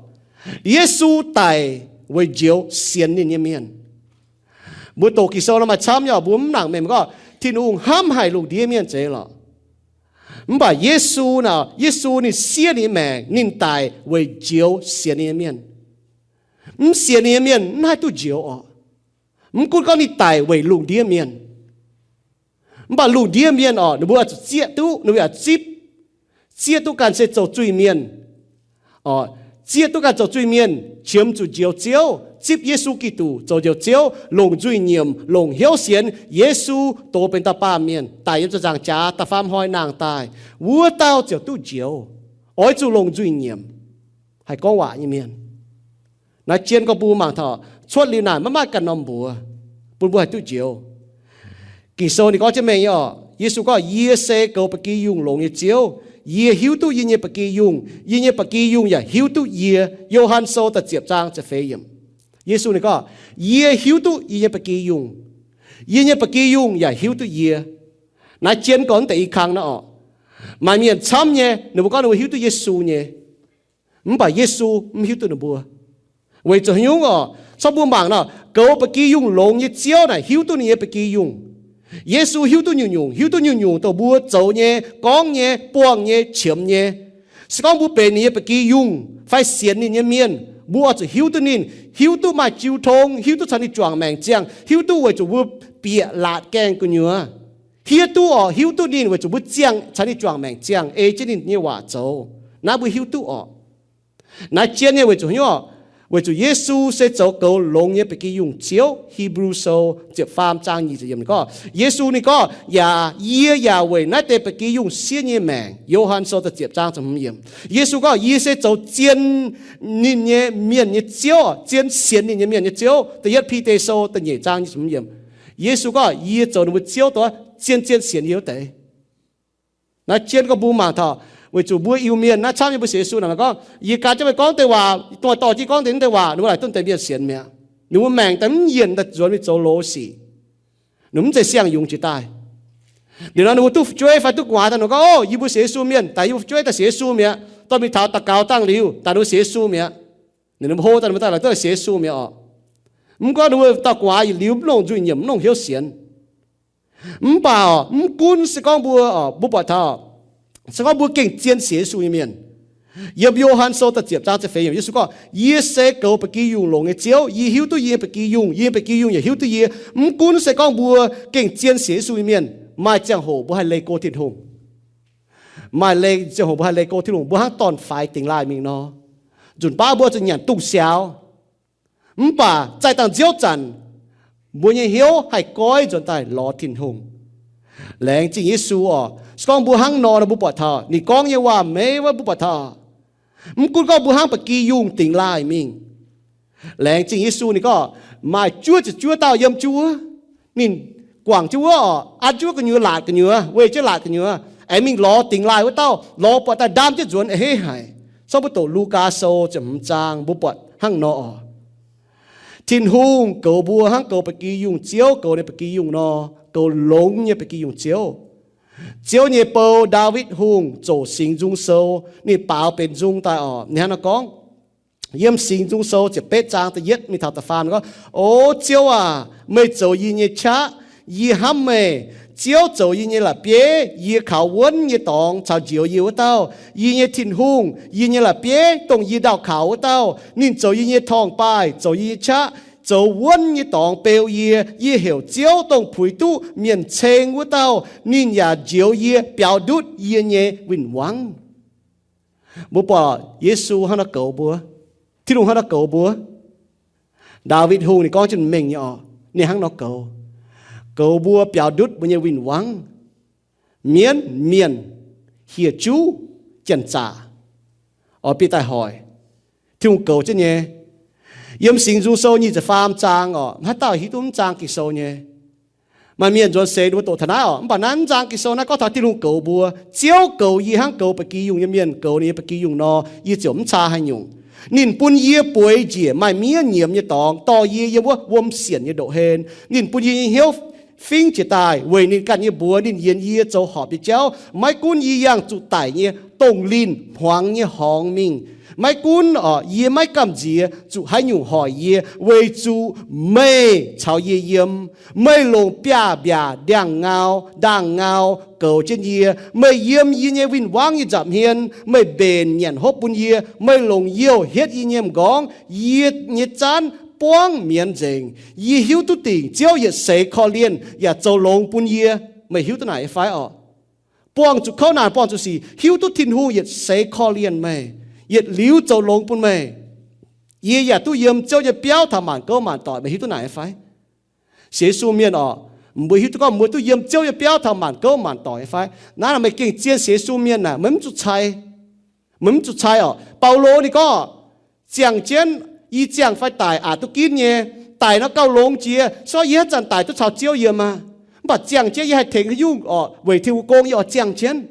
Yesu daic weic njoux sienx ninh nyei mienh. Mbuo doqc Ging-Sou nor maaih camv nyei orqc, mbuo mv nangc mengh gorngv Tin-Hungh hnamv haic lungh ndiev mienh zeiz lorqc. Mv baac Yesu naaic, Yesu ninh siev ninh nyei maengc, ninh daic weic njoux sienx ninh nyei mienh. Mv sienx ninh nyei mienh mv haih duqv njoux orqc. Mv gunv gorngv ninh daic weic lungh ndiev mienh, mv baac lungh ndiev mienh orqc, ninh mbuo oix zuqc zieqv duqv, ninh mbuo yaac zipv, zieqv duqv ganh se zoux zuiz-mienh. Zieqv duqv ganh zoux zuiz-mienh, qiemx zuqc Njoux Ziouv, zipv Yesu Giduc zoux Njoux Ziouv, longc nzuih nyiemc, longc hnyouv sienx Yesu, doz benx dauh baamh mienh, daic yiem ziepc nzaangc jaax, da'faam hnoi nangh daaih, wuov dauh ziouc duqv njoux. Oix zuqc longc nzuih nyiemc haih gorngv waac nyei mienh. Naaiv jienv gorngv bun mbuo mangc taux cuotv liuz naaic maiv maaih ganh norm mbuox bun mbuo haih duqv njoux. Ging-Sou ninh gorngv jienv mengh nyei orqc, Yesu gorngv, Yie se goux ba'gi yungh longx nyei Ziouv. Yie hiuv duqv yie nyei ba'gi yungh, yie nyei ba'gi yungh yaac hiuv duqv yie. Yo^han Sou da'ziepc zaang ziepc feix yiemc. Yesu ninh gorngv, Yie hiuv duqv yie nyei ba'gi yungh, yie nyei ba'gi yungh yaac hiuv duqv yie. Naaiv jienv gorngv deix i kang naaiv orqc, maaih mienh camv nyei, ninh mbuo gorngv ninh mbuo hiuv duqv Yesu nyei, mv baac Yesu mv hiuv duqv ninh mbuo. Weic zuqc haaix nyungc orqc? Corc mbuo mangc nor, goux ba'gi yungh longx nyei Ziouv naaic hiuv duqv ninh nyei ba'gi yungh. Yesu hiuv duqv nyungc-nyungc, hiuv duqv nyungc-nyungc dongh mbuo zoux nyei, gorngv nyei, buangh nyei, qiemx nyei. Se gorngv mbuo benx ninh nyei ba'gi yungh fai sienx ninh nyei mienh, mbuo oix zuqc hiuv duqv ninh, hiuv duqv maaih jiu tong, hiuv duqv caux ninh juangc maengc ziangh, hiuv duqv weic zuqc mbuo bieqc laatc gaengh gu'nyuoz. Hiuv duqv orqc, hiuv duqv ninh weic zuqc mbuo ziangh caux ninh juangc maengc ziangh, ei jienv ninh nyei waac zoux. Naaiv mbuo hiuv duqv orqc. Naaiv jienv nyei weic zuqc haaix nyungc orqc? Weic zuqc Yesu se zoux goux longx nyei ba'gi yungh Ziouv. Hipv^lu Sou ziepc faam zaang nyic ziepc yiemc ninh gorngv, Yesu ninh gorngv, Yaac yie yaac weic naaiv deix ba'gi yungh siev nyei maengc. Yo^han Sou da'ziepc zaang ziepc hmz yiemc, Yesu gorngv, Yie se zoux zien ninh nyei mienh nyei Ziouv, zien sienx ninh nyei mienh nyei Ziouv. Da'yietv Bide Sou da'nyeic zaang nyic ziepc hmz yiemc, Yesu gorngv, Yie zoux ninh mbuo Ziouv, dongh zien-zien sienx yie wuov deix. Naaiv jienv gorngv mbuo mangc taux, weic zuqc mbuo Iu-Mienh naaiv camv nyei mbuo sienx Yesu naaic gorngv, yie gan jienv meih gorngv deix waac, dongh dorh jienv gorngv deix, deix waac, ninh mbuo laaic duqv deix mienh sienx mi'aqv. Ninh mbuo maengc daaih mv yienc daaih nzuonx mingh zoux loz sic. Ninh mbuo mv zeiz siang-yungz jiex daaih. Liuz nor ninh mbuo duqv fu'jueiv fai duqv gu'nguaaz daaih, ninh mbuo gorngv, O, yie mbuo sienx Yesu mienh, daaih yie mbuo fu'jueiv daaih sienx Yesu mi'aqv. Dorh mingh taux daux gaux dangh liuz, daaih ninh mbuo sienx Yesu mi'aqv. Ninh mbuo hlo daaih, ninh mbuo daaih laaic duqv sienx Yesu mi'aqv orqc. Mv gorngv ninh mbuo dauh gu'nguaaz yietc liuz mv longc nzuih nyiemc, mv longc hnyouv sienx. Mv baac mv gunv se gorngv mbuo, mbuo buatc taux, se gorngv mbuo gengh zien sienx Yesu nyei mienh, yiem Yo^han Sou da'ziepc zaang ziepc feix yiemc, Yesu gorngv, Yie se goux ba'gi yungh longx nyei Ziouv. Yie hiuv duqv yie nyei ba'gi yungh, yie nyei ba'gi yungh yaac hiuv duqv yie. Mv gunv se gorngv mbuo gengh zien sienx Yesu nyei mienh, maaih ziangh hoc mbuo haih leih go Tin-Hungh. Maaih leih ziangh hoc mbuo haih leih go Tin-Hungh, mbuo hnangv dorn-faix dingx laaih mingh nor. Nzunc baav mbuo zuqc nyanc dungz siaaux. Mv baac zaih dangh nziouv zanc, mbuo nyei hnyouv haih goiv nzuonx daaih lorz Tin-Hungh. Laengz zingh Yesu oc. Se gorngv mbuo hnangv nor, mbuo buatc taux ninh gorngv nyei waac-meiv wuov, mbuo buatc taux, mv gunv gorngv mbuo hnangv ba'gi yungh dingx laaih mingh. Laengz zingh Yesu, ninh gorngv maaih juov ziepc juov dauh yiem jienv wuov. Ninh guangc jienv wuov oc, an jienv wuov gu'nyuoz, laatc gu'nyuoz, weih jienv laatc gu'nyuoz, aengx mingh lorz dingx laaih wuov dauh, lorz buatc daaih ndaam jienv nzuonx, a'hneiv haic. Gorngv mbuo doqc Lugaa Sou ziepc hmz zaang, mbuo buatc hnangv nor oc. Tin-Hungh goux mbuo hnangv goux ba'gi yungh ziouv goux ninh ba'gi yungh nor, goux longx nyei ba'gi yungh ziouv. Ziouv nyei bou, Ndaawitv Hungh, zoux Singx Nzung Sou, ninh baaux benx nzung daaih oc. Ninh hnangv nor gorngv, yiem Singx Nzung Sou ziepc betv zaang da'yietv mingh taux da'faam gorngv, O Ziouv aac, meih zoux yie nyei qaqv, yie hnamv meih. Ziouv zoux yie nyei la'bieiv, yie kaux wuonv nyei dorngx caux njoux yie wuov dauh, yie nyei Tin-Hungh, yie nyei la'bieiv, dongh yie ndaauh kaux wuov dauh. Ninh zoux yie nyei torngv-baaih, zoux yie nyei qaqv, zoux wuonv nyei dorngx beu yie. Yie heuc Ziouv, dongh puix duqv mienh ceng wuov dauh. Ninh yaac njoux yie, biaux ndutv yie nyei win-wangv. Mbuo buatc Yesu hnangv nor goux mbuo. Tin-Hungh hnangv nor goux mbuo. Ndaawitv Hungh ninh gorngv jienv mengh nyei oc, ninh hnangv nor goux. Goux mbuo biaux ndutv mbuo nyei win-wangv. Mienv, mienh, hieh juv, janx-zaqc, oix bieqc daaih hoic. Tin-Hungh goux jienv nyei. Yiem Singx Nzung Sou nyic ziepc faam zaang oc, haaix dauh hiuv duqv mv zaang Ging-Sou nyei? Maaih mienh nzuonx seix ninh mbuo doqc taux naaiv oc. Mv baac naaiv mv zaang Ging-Sou naaiv gorngv taux Tin-Hungh goux mbuo. Ziouv goux yie hnangv goux ba'gi yungh nyei mienh goux ninh nyei ba'gi yungh nor, yie ziouc mv caa haaix nyungc. Ninh bun yie bueix njiec maaih miev nyiemz nyei dorngx, dorh yie yiem wuov wuom sienc nyei ndoqv-hlen. Ninh bun yie nyei hnyouv fingv jiez daaih weic ninh ganh nyei mbuox ninh yienx yie zoux horpc nyei jauv. Maiv gunv yie yangh zuqc daic nyei dongh linh hmuangx nyei horngz mingh, maiv gunv oc yie maiv gamh nziex zuqc haaix nyungc hoic yie, weic zuqc meih caux yie yiem. Meih longc biaav-mbiaac ndiangx-ngau, ndaangh-ngau goux jienv yie. Meih yiem yie nyei win-wangv nyei nza'hmien. Meih mbenc nyanc hopv bun yie. Meih longc youh hietv yie nyei m'nqorngv. Yie nyei zanv buangv mienz nzengc. Yie hiuv duqv dingc Ziouv yietc seix korv-lienh yaac zoux longx bun yie. Meih hiuv duqv naaic fai oc? Buangh zuqc kouv naanc, buangh zuqc sic, hiuv duqv Tin-Hungh yietc seix korv-lienh meih, yietc liuz zoux longx bun meih. Yie yaac duqv yiem Ziouv nyei biauv taux maanc gouv maanc doic. Meih hiuv duqv naaic fai? Sienx Yesu mienh oc, mbuo hiuv duqv gorngv mbuo duqv yiem Ziouv nyei biauv taux maanc gouv maanc doic fai? Naaiv meih gengh zien sienx Yesu mienh naaic, meih mv zuqc cai. Meih mv zuqc cai oc. Baulo ninh gorngv, ziangh jienv, yie ziangh fai daic aqc duqv ginv nyei. Daic nor gauh longx jiex, se gorngv yie haaix zanc daic duqv caux Ziouv yiem aqv. Mv baac ziangh jienv yie haih tengx haaix nyungc oc, weic Tin-Hungh gong yie oix ziangh jienv.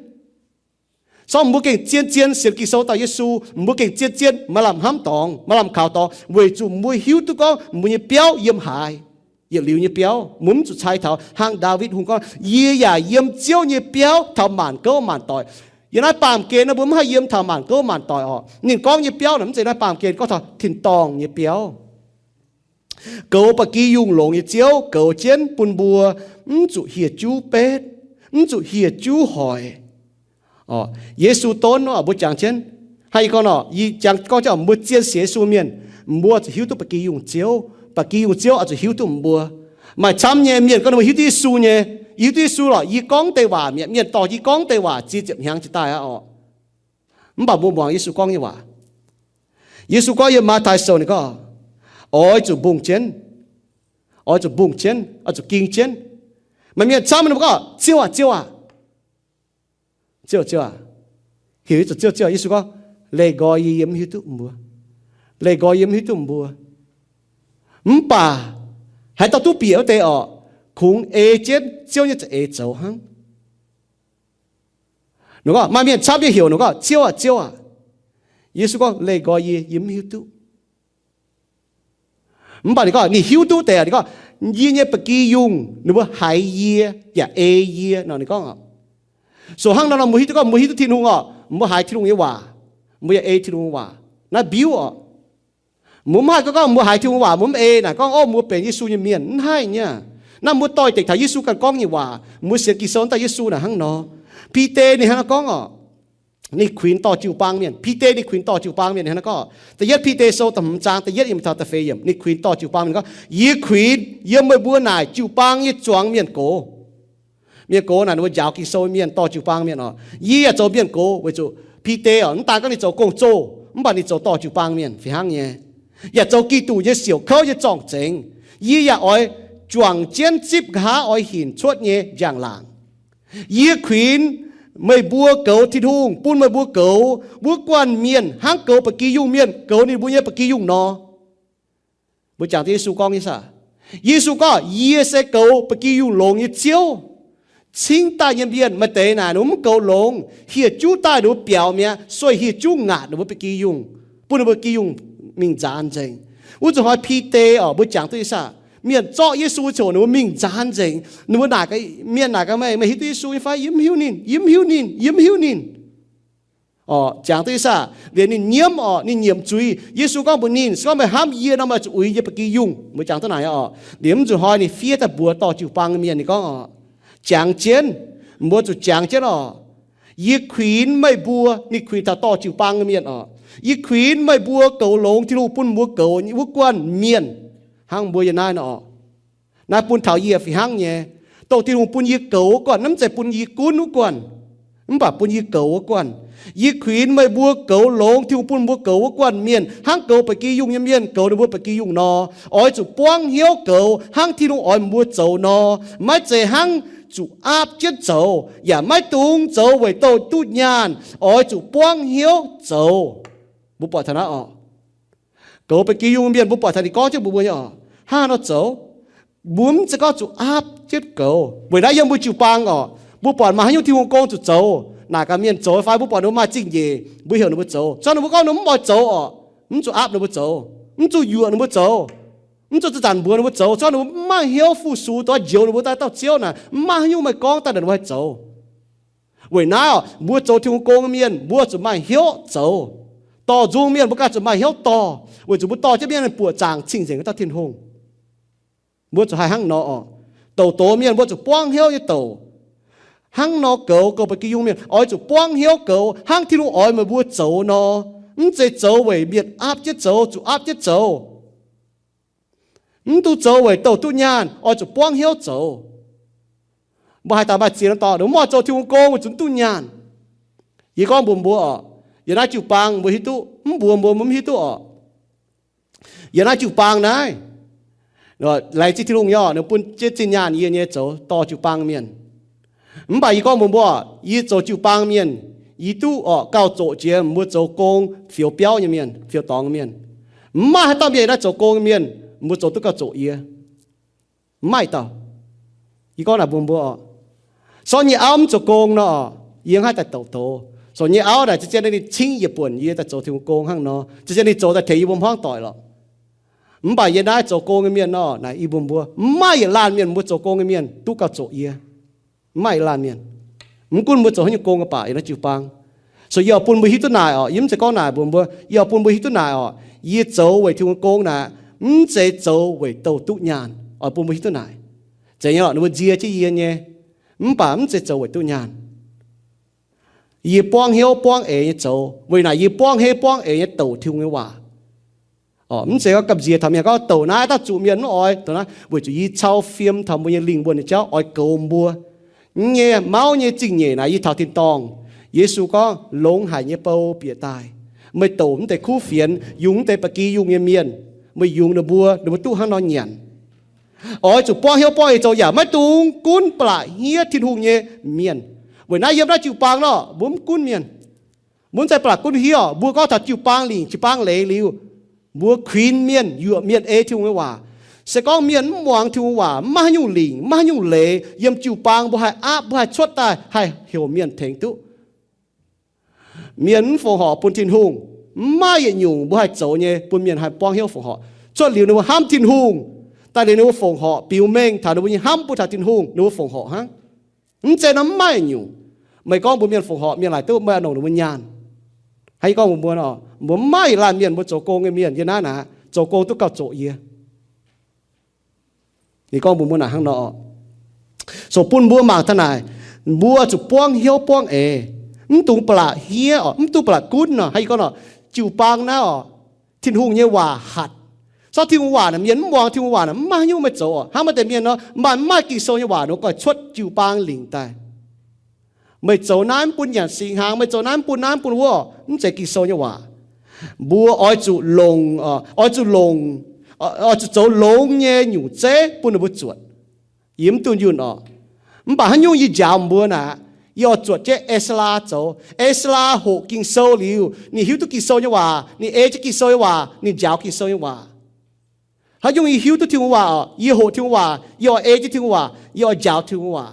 Se gorngv mbuo gengh zien-zien sienx Ging-Sou dauh Yesu, mbuo gengh zien-zien maaih lamh hnamv dorngx, maaih lamh kaux dorngx, weic zuqc mbuo hiuv duqv gorngv mbuo nyei biauv yiem haaix. Yietc liuz nyei biauv, mbuo mv zuqc cai taux. Hnangv Ndaawitv Hungh gorngv, yie yaac yiem Ziouv nyei biauv taux maanc gouv maanc doic. Yiem naaiv baamh gen nor mbuo mv haih yiem taux maanc gouv maanc doic oc. Ninh gorngv nyei biauv naaic mv zeiz naaiv baamh gen, gorngv taux tin-dorngh nyei biauv. Goux ba'gi yungh longx nyei Ziouv goux jienv bun mbuo mv zuqc hieh juv betv, mv zuqc hieh juv hoic. Yesu donv nor mbuo jangx jienv, hnangv yie gorngv nor, yie jangx gorngv jienv mbuo zien sienx Yesu mienh, mbuo zuqc hiuv duqv ba'gi yungh Ziouv. Ba'gi yungh Ziouv oix zuqc hiuv duqv mbuo. Maaih camv nyei mienh gorngv ninh mbuo hiuv duqv Yesu nyei, yie hiuv duqv Yesu lorqc, yie gorngv deix waac mi'aqv. Mienh dorh yie gorngv deix waac ziex ziepc hnyangx jiex daaih aqv oc. Mv baac mbuo muangx Yesu gorngv nyei waac. Yesu gorngv yiem Matv^taai Sou ninh gorngv, oix zuqc mbungh jienv, oix zuqc mbungh jienv, oix zuqc ging jienv. Maaih mienh camv ninh mbuo gorngv, Ziouv aac, Ziouv aac, Ziouv aac, Ziouv aac, heuc yie zuqc Ziouv, Ziouv aac. Yesu gorngv, leih nqoi yie, yie mv hiuv duqv mbuo. Leih nqoi yie mv hiuv duqv mbuo. Mv baac haaix dauh duqv bieqc wuov deix orqc, kungx ei jienv Ziouv nyei za'eix zoux hnangv. Ninh gorngv maaih mienh camv nyei heuc ninh gorngv, Ziouv aac, Ziouv aac. Yesu gorngv, leih nqoi yie, yie mv hiuv duqv. Mv baac ninh gorngv ninh hiuv duqv deix, ninh gorngv, yie nyei ba'gi yungh ninh mbuo haiz yie yaac ei yie nor. Ninh gorngv, so hnangv nor nor mbuo hiuv duqv gorngv mbuo hiuv duqv Tin-Hungh orqc, mbuo haiz Tin-Hungh nyei waac, mbuo yaac ei Tin-Hungh nyei waac. Naaiv mbiuv orqc. Mbuo mv haih gorngv, gorngv mbuo haiz Tin-Hungh waac mbuo mv ei naaic gorngv, o, mbuo benx Yesu nyei mienh. Mv haih nyei. Naaiv mbuo doix-dekc taux Yesu ganh gorngv nyei waac, mbuo sienx Ging-Sou daaih Yesu naaic hnangv nor. Bide ninh hnangv nor gorngv oc. Ninh kuinx dorh jiu-baang mienh. Bide ninh kuinx dorh jiu-baang mienh hnangv nor gorngv. Da'yietv Bide Sou da'hmz zaang da'yietv yiemc taux da'feix yiemc, ninh kuinx dorh jiu-baang mienh gorngv, yie kuinx yiem meih mbuo naaic jiu-baang nyei zuangx mienh gox. Mienh gox naaic ninh mbuo njaaux Ging-Sou mienh, dorh jiu-baang mienh oc. Yie yaac zoux mienh gox weic zuqc Bide oc, mv daan gorngv ninh zoux gong-zoh, mv baac ninh zoux dorh jiu-baang mienh fih hnangv nyei, yaac zoux Giduc nyei siouc kouv nyei zorng-zengx. Yie yaac oix juangc jienv zipv nqa'haav oix hinc cuotv nyei njang-laangc. Yie kuinx meih mbuo goux Tin-Hungh, bun meih mbuo goux wuov guanh mienh hnangv goux ba'gi yungh mienh goux ninh mbuo nyei ba'gi yungh nor. Mbuo jangx duqv Yesu gorngv nyei saah? Yesu gorngv, yie se goux ba'gi yungh longx nyei Ziouv. Cingv daaih nyei mienh maaih deix naaic ninh mbuo mv goux longx, hieh juv daaih ninh mbuo biaux mi'aqv, sueih hieh juv ngaatc ninh mbuo ba'gi yungh, bun ninh mbuo ba'gi yungh mingh nzaanx nzengc. Wuov zuqc hnoi Bide oc, mbuo jangx duqv nyei saah? Mienh zorqv Yesu ziouc ninh mbuo mingh nzaanx nzengc. Ninh mbuo naaic, mienh naaic gaax meih, meih hiuv duqv Yesu nyei fai? Yie mv hiuv ninh, yie mv hiuv ninh, yie mv hiuv ninh. Oc, jangx duqv nyei saah? Liuz ninh nyiemv oc, ninh nyiemc zuiz. Yesu gorngv mbuox ninh, se gorngv meih hnamv yie nor, meih zuqc uix yie ba'gi yungh. Mbuo jangx duqv naaic oc. Liuz mv zuqc hnoi ninh fiev daaih mbuox dorh jiu-baang mienh, ninh gorngv oc, jangx jienv, mbuo zuqc jangx jienv oc. Yie kuinx meih mbuo, ninh kuinx taux dorh jiu-baang mienh oc. Yie kuinx meih mbuo goux longx Tin-Hungh bun mbuo goux wuov guanh mienh hnangv mbuo yiem naaiv nor oc. Naaiv bun taux yie fih hnangv nyei. Dongh Tin-Hungh bun yie goux wuov guanh, mv zeiz bun yie gunv wuov guanh, mv baac bun yie goux wuov guanh. Yie kuinx meih mbuo goux longx Tin-Hungh bun mbuo goux wuov guanh mienh hnangv goux ba'gi yungh nyei mienh goux ninh mbuo ba'gi yungh nor. Oix zuqc buangv hnyouv goux hnangv Tin-Hungh oix mbuo zoux nor. Maiv zeiz hnangv zuqc aapv jienv zoux, yaac maiv dungx zoux weic douh duqv nyaanh. Oix zuqc buangv hnyouv zoux. Mbuo buatc taux naaiv oc. Goux ba'gi yungh mienh mbuo buatc taux ninh gorngv jienv mbuox mbuo nyei oc, hnangv haaix nor zoux. Mbuo mv zeiz gorngv zuqc aapv jienv goux. Weic naaiv yiem mbuo jiu-baang oc, mbuo buatc maaih haaix nyungc Tin-Hungh gong zuqc zoux, naaic gaax mienh zoux fai mbuo buatc ninh mbuo maaih zingh nyeic, mbuo heuc ninh mbuo zoux. Zorqv ninh mbuo gorngv ninh mbuo mv oix zoux oc, mv zuqc aapv ninh mbuo zoux, mv zuqc yuoqc ninh mbuo zoux, mv zuqc zanc-zanc mbuox ninh mbuo zoux. Zorqv ninh mbuo mv maaih hnyouv fu-sux, dorh njoux ninh mbuo daaih dauh Ziouv naaic, mv maaih haaix nyungc meih gorngv daaih ninh mbuo haih zoux. Weic naaiv oc, mbuo zoux Tin-Hungh gong nyei mienh mbuo zuqc maaih hnyouv zoux. Dorh nzung mienh mbuo ganh zuqc maaih hnyouv dorh, weic zuqc mbuo dorh jienv mienh buoqc zaangc cing-nzengc wuov dauh Tin-Hungh. Mbuo zuqc haih hnangv nor oc. Douc doz mienh mbuo zuqc buangv hnyouv nyei douc. Hnangv nor goux, goux ba'gi yungh mienh oix zuqc buangv hnyouv goux hnangv Tin-Hungh oix meih mbuo zoux nor. Mv zeiz zoux weic mienh aapv jienv zoux, zuqc aapv jienv zoux. Mv dungx zoux weic douh duqv nyaanh, oix zuqc buangv hnyouv zoux. Mbuo haaix dauh maaih ziex norm dorngx, mv oix zoux Tin-Hungh gong weic zuqc mv duqv nyaanh. Yie gorngv mbuox mbuo oc, yiem naaiv jiu-baang mbuo hiuv duqv, mv mbuox mbuo mbuo mv hiuv duqv oc. Yiem naaiv jiu-baang naaiv, laengz zingh Tin-Hungh nyei oc, ninh bun jienv zinh nyaanh yie nyei zoux dorh jiu-baang mienh. Mv baac yie gorngv mbuox mbuo, yie zoux jiu-baang mienh, yie duqv oc gauh zoqc jiex mbuo zoux gong fioux biauv nyei mienh, fioux dorngx nyei mienh. Mv maaih haaix dauh mienh naaiv zoux gong nyei mienh mbuo zoux duqv gauh zoqc yie. Mv maaih dauh. Yie gorngv naaic mbuox mbuo oc, sortv nyei auv mv zoux gong nor, yie mv haih daaih douc doz. Sortv nyei auv naaic zien-zien ninh cingv yietc buonc yie daaih zoux Tin-Hungh gong hnangv nor, zien-zien ninh zoux daaih tengx yie mbuo hmuangv doic lorqc. Mv baac yie naaiv zoux gong nyei mienh nor, naaic yie mbuox mbuo, mv maaih yietc laanh mienh mbuo zoux gong nyei mienh duqv gauh zoqc yie. Mv maaih yietc laanh mienh. Mv gunv mbuo zoux haaix nyungc gong nyei baac yiem naaiv jiu-baang. So yie oix bun mbuo hiuv duqv naaic oc, yie mv zeiz gorngv naaic mbuox mbuo, yie oix bun mbuo hiuv duqv naaic oc, yie zoux weic Tin-Hungh gong naaic, mv zeiz zoux weic douh duqv nyaanh. Oix bun mbuo hiuv duqv naaic. Zeiz nyei lorqc, ninh mbuo nzie jienv yie nyei, mv baac mv zeiz zoux weic duqv nyaanh. Yie buangv hnyouv buangv eix nyei zoux, weic naaic yie buangv hnyouv buangv eix nyei douc Tin-Hungh nyei waac. Mv zeiz gorngv gamh nziex taux mienh gorngv douc naaiv daaih zuqc mienh mv oix douc naaiv, weic zuqc yie cau fiem taux mbuo nyei lingh wuonh nyei jauv oix goux mbuo. Nyei mauv nyei zingh nyeic naaic yie taux tin-dorngh. Yesu gorngv, longx haic nyei bou bieqc daaih. Meih douc mv deix kuv fienx, yungz mv deix ba'gi yungh nyei mienh. Meih yungz ninh mbuo, ninh mbuo duqv hnangv nor nyanc. Oix zuqc buangv hnyouv buangv eix zoux yaac maiv dungx gunv ba'laqc hniev Tin-Hungh nyei mienh. Weic naaiv yiem naaiv jiu-baang nor, mbuo mv gunv mienh. Mbuo mv zeiz ba'laqc gunv hniev oc. Mbuo gorngv taux jiu-baang lingc, jiu-baang leiz liuz, mbuo kuinx mienh, yuoqc mienh ei Tin-Hungh nyei waac. Se gorngv mienh mv muangx Tin-Hungh waac, mv maaih haaix nyungc lingc, mv maaih haaix nyungc leiz yiem jiu-baang mbuo haih aapv, mbuo haih cuotv daaih, haih heuc mienh tengx duqv. Mienh mv fongc horc bun Tin-Hungh, mv maaih yietc nyungc mbuo haih zoux nyei bun mienh haih buangv hnyouv fongc horc. Cuotv liuz ninh mbuo hnamv Tin-Hungh, daaih liuz ninh mbuo fongc horc biux mengh taux ninh mbuo nyei hnamv bun taux Tin-Hungh, ninh mbuo fongc horc hnangv. Mv zeiz nor mv maaih yietc nyungc. Meih gorngv mbuox mienh fongc horc, mienh laaic duqv meih a'nongc ninh mbuo nyaanh. Hnangv yie gorngv mbuox mbuo nor, mbuo mv maaih yietc laanh mienh mbuo zoux gong nyei mienh yiem naaiv naaic, zoux gong duqv gauh zoqc yie. Ninh gorngv mbuox mbuo naaic hnangv nor, so bun mbuo mangc taux naaic, mbuo zuqc buangv hnyouv buangv eix, mv dungx ba'laqc hniev oc, mv dungx ba'laqc gunv nor. Hnangv yie gorngv nor, jiu-baang naaiv oc, Tin-Hungh nyei waac hatc. Sortv Tin-Hungh waac naaic, mienh mv muangx Tin-Hungh waac naaic, mv maaih haaix nyungc meih zoux oc. Hnangv maaih deix mienh nor, maaih mv maaih Ging-Sou nyei waac nor, goiv cuotv jiu-baang lingc daaih. Meih zoux naaiv mv bun nyanc singx hnaangx, meih zoux naaiv mv bun naaiv mv bun wuov, mv zeiz Ging-Sou nyei waac. Mbuo oix zuqc longc, oix zuqc longc, oix zuqc zoux longx nyei nyungc zeiv bun ninh mbuo zuotc. Yie mv duqv yunh oc. Mv baac haaix nyungc yie njaaux mbuo naaic, yie oix zuotc jienv Ezra zoux. Ezra hoqc Ging-Sou liuz, ninh hiuv duqv Ging-Sou nyei waac, ninh ei jienv Ging-Sou nyei waac, ninh njaaux Ging-Sou nyei waac. Haaix nyungc yie hiuv duqv Tin-Hungh waac oc, yie hoqc Tin-Hungh waac, yie oix ei jienv Tin-Hungh waac, yie oix njaaux Tin-Hungh waac.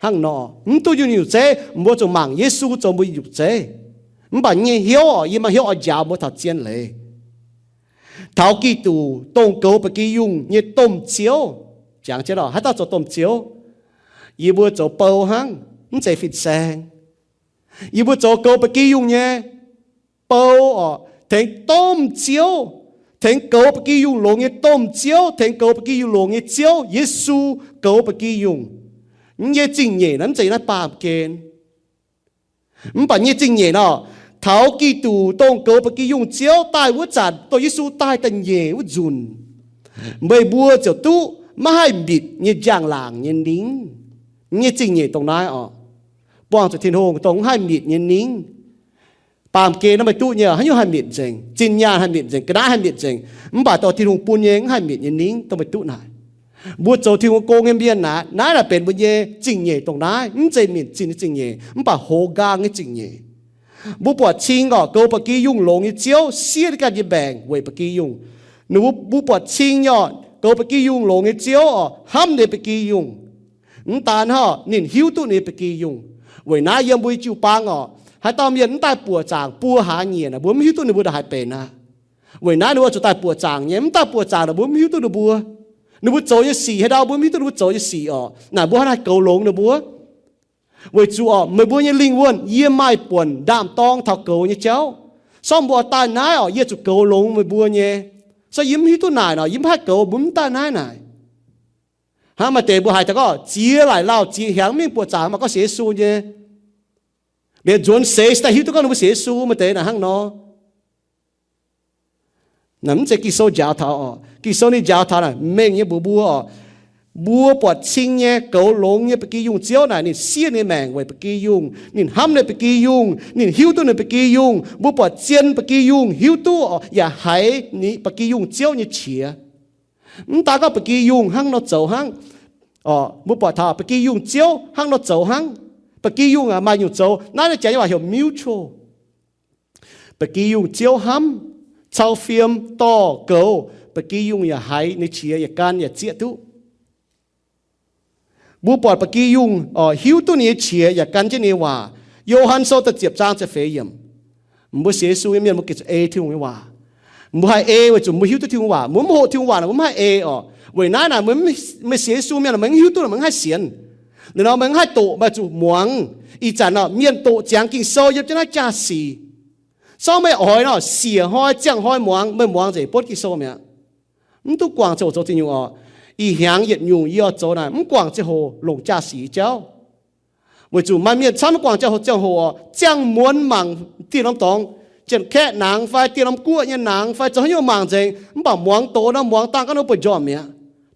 Hnangv nor, mv duqv yunh nyungc zeiv, mbuo zuqc mangc Yesu zoux mbuo nyungc zeiv. Mv baac nyei hnyouv oc, yie maaih hnyouv oix njaaux mbuo taux zien leiz. Taux Giduc, dongh goux ba'gi yungh nyei domh Ziouv. Jangx jienv oc, haaix dauh zoux domh Ziouv? Yie mbuo zoux bou hnangv, mv zeiz fin-saeng. Yie mbuo zoux goux ba'gi yungh nyei bou oc, tengx domh Ziouv, tengx goux ba'gi yungh longx nyei domh Ziouv, tengx goux ba'gi yungh longx nyei Ziouv, Yesu goux ba'gi yungh. Nyei zingh nyeic naaiv mv zeiz naaiv baamh gen. Mv baac nyei zingh nyeic nor, taux Giduc dongh goux ba'gi yungh Ziouv daaih wuov zanc, dongh Yesu daaih da'nyeic wuov nzunc, meih mbuo ziouc duqv maiv haih mitc nyei njang-laangc nyei ningv. Nyei zingh nyeic dongh naaiv oc. Buangh zuqc Tin-Hungh dongh mv haih mitc nyei ningv. Baamh gen naaiv meih duqv nyei, haaix nyungc haih mitc nzengc, zinh nyaanh haih mitc nzengc, ga'naaiv haih mitc nzengc, mv baac dongh Tin-Hungh bun nyei mv haih mitc nyei ningv dongh meih duqv naaic. Mbuo zoux Tin-Hungh gong nyei mienh naaic, naaiv naaic benx mbuo nyei zingh nyeic dongh naaiv, mv zeiz minc zinh nyei zingh nyeic, mv baac hoz nqaang nyei zingh nyeic. Mbuo buatc cing oc, goux ba'gi yungh longx nyei Ziouv siev ninh ganh nyei maengc weic ba'gi yungh. Ninh mbuo, mbuo buatc cing nyei oc, goux ba'gi yungh longx nyei Ziouv oc, hnamv ninh ba'gi yungh. Mv daan hnangv, ninh hiuv duqv ninh ba'gi yungh. Weic naaiv yiem mbuo nyei jiu-baang oc, haaix dauh mienh mv daaih buoqc zaangc buo hlaax nyieqc naaic, mbuo mv hiuv duqv ninh mbuo ndongc haaix benx aqv. Weic naaiv ninh mbuo zuqc daaih buoqc zaangc nyei, mv daaih buoqc zaangc naaic mbuo mv hiuv duqv ninh mbuo. Ninh mbuo zoux nyei sic haaix ndau mbuo mv hiuv duqv ninh mbuo zoux nyei sic oc. Naaic mbuo hnangv naaiv goux longx ninh mbuo. Weic zuqc oc, meih mbuo nyei lingh wuonh yie maaih buonc ndaam-dorng taux goux nyei jauv. Sortv mbuo oix daaih naaiv oc, yie zuqc goux longx meih mbuo nyei. Sortv yie mv hiuv duqv naaic nor, yie mv haih goux, mbuo mv daaih naaiv naaic. Hnangv maaih deix mbuo haiz daaih gorngv ziex laaic lauh ziex hnyangx mv mingh buoqc zaangc, mv baac gorngv sienx Yesu nyei. Liemh nzuonx seix daaih hiuv duqv gorngv ninh mbuo sienx Yesu, maaih deix naaic hnangv nor. Naaic mv zeiz Ging-Sou njaaux taux oc. Ging-Sou ninh njaaux taux naaic mengh nyei mbuox mbuo oc. Mbuo buatc cing nyei goux longx nyei ba'gi yungh Ziouv naaic, ninh siev ninh maengc weic ba'gi yungh, ninh hnamv ninh ba'gi yungh, ninh hiuv duqv ninh ba'gi yungh. Mbuo buatc zien ba'gi yungh hiuv duqv oc, yaac haiz ninh ba'gi yungh Ziouv nyei qiex. Mv daan gorngv ba'gi yungh hnangv nor zoux hnangv. Mbuo buatc taux ba'gi yungh Ziouv hnangv nor zoux hnangv. Ba'gi yungh maaih nyungc zoux, naaiv nyei jaax nyei waac heuc mutual. Ba'gi yungh Ziouv hnamv, cau fiem, dorh, goux, ba'gi yungh yaac haiz ninh qiex yaac gan yaac zieqv duqv. Mbuo buatc ba'gi yungh hiuv duqv ninh nyei qiex yaac gan jienv ninh nyei waac. Yo^han Sou da'ziepc zaang ziepc feix yiemc. Mbuo sienx Yesu nyei mienh mbuo gengh zuqc ei Tin-Hungh nyei waac. Mbuo haih ei weic zuqc mbuo hiuv duqv Tin-Hungh waac. Mbuo mv hoqc Tin-Hungh waac naaic, mbuo mv haih ei oc. Weic naaiv naaic, meih sienx Yesu mienh, meih mv hiuv duqv, meih mv haih sienx. Liuz nor meih mv haih doqc, meih zuqc muangx. Ih zanc nor mienh doqc ziangx Ging-Sou yiem jienv naaiv jaa-sic. Sortv meih oix nor siec hnoi ziangh hnoi muangx, meih muangx nzengc buonv Ging-Sou mi'aqv. Mv duqv guangc ziangh hoc zoux zingh nyungc oc. Ih hnyangx yietc nyungc yie oix zoux naaic, mv guangc ziangh hoc longc jaa-sic jauv. Weic zuqc maaih mienh camv mv guangc ziangh hoc, ziangh hoc oc, ziangh muonz mangc dieh norm dorngx, Janx-Kaeqv nangx fai dieh norm guoqv nyei nangx fai zoux haaix nyungc mangc nzengc, mv baac muangx doz nor muangx dangh gaax ninh bueix njormh mi'aqv.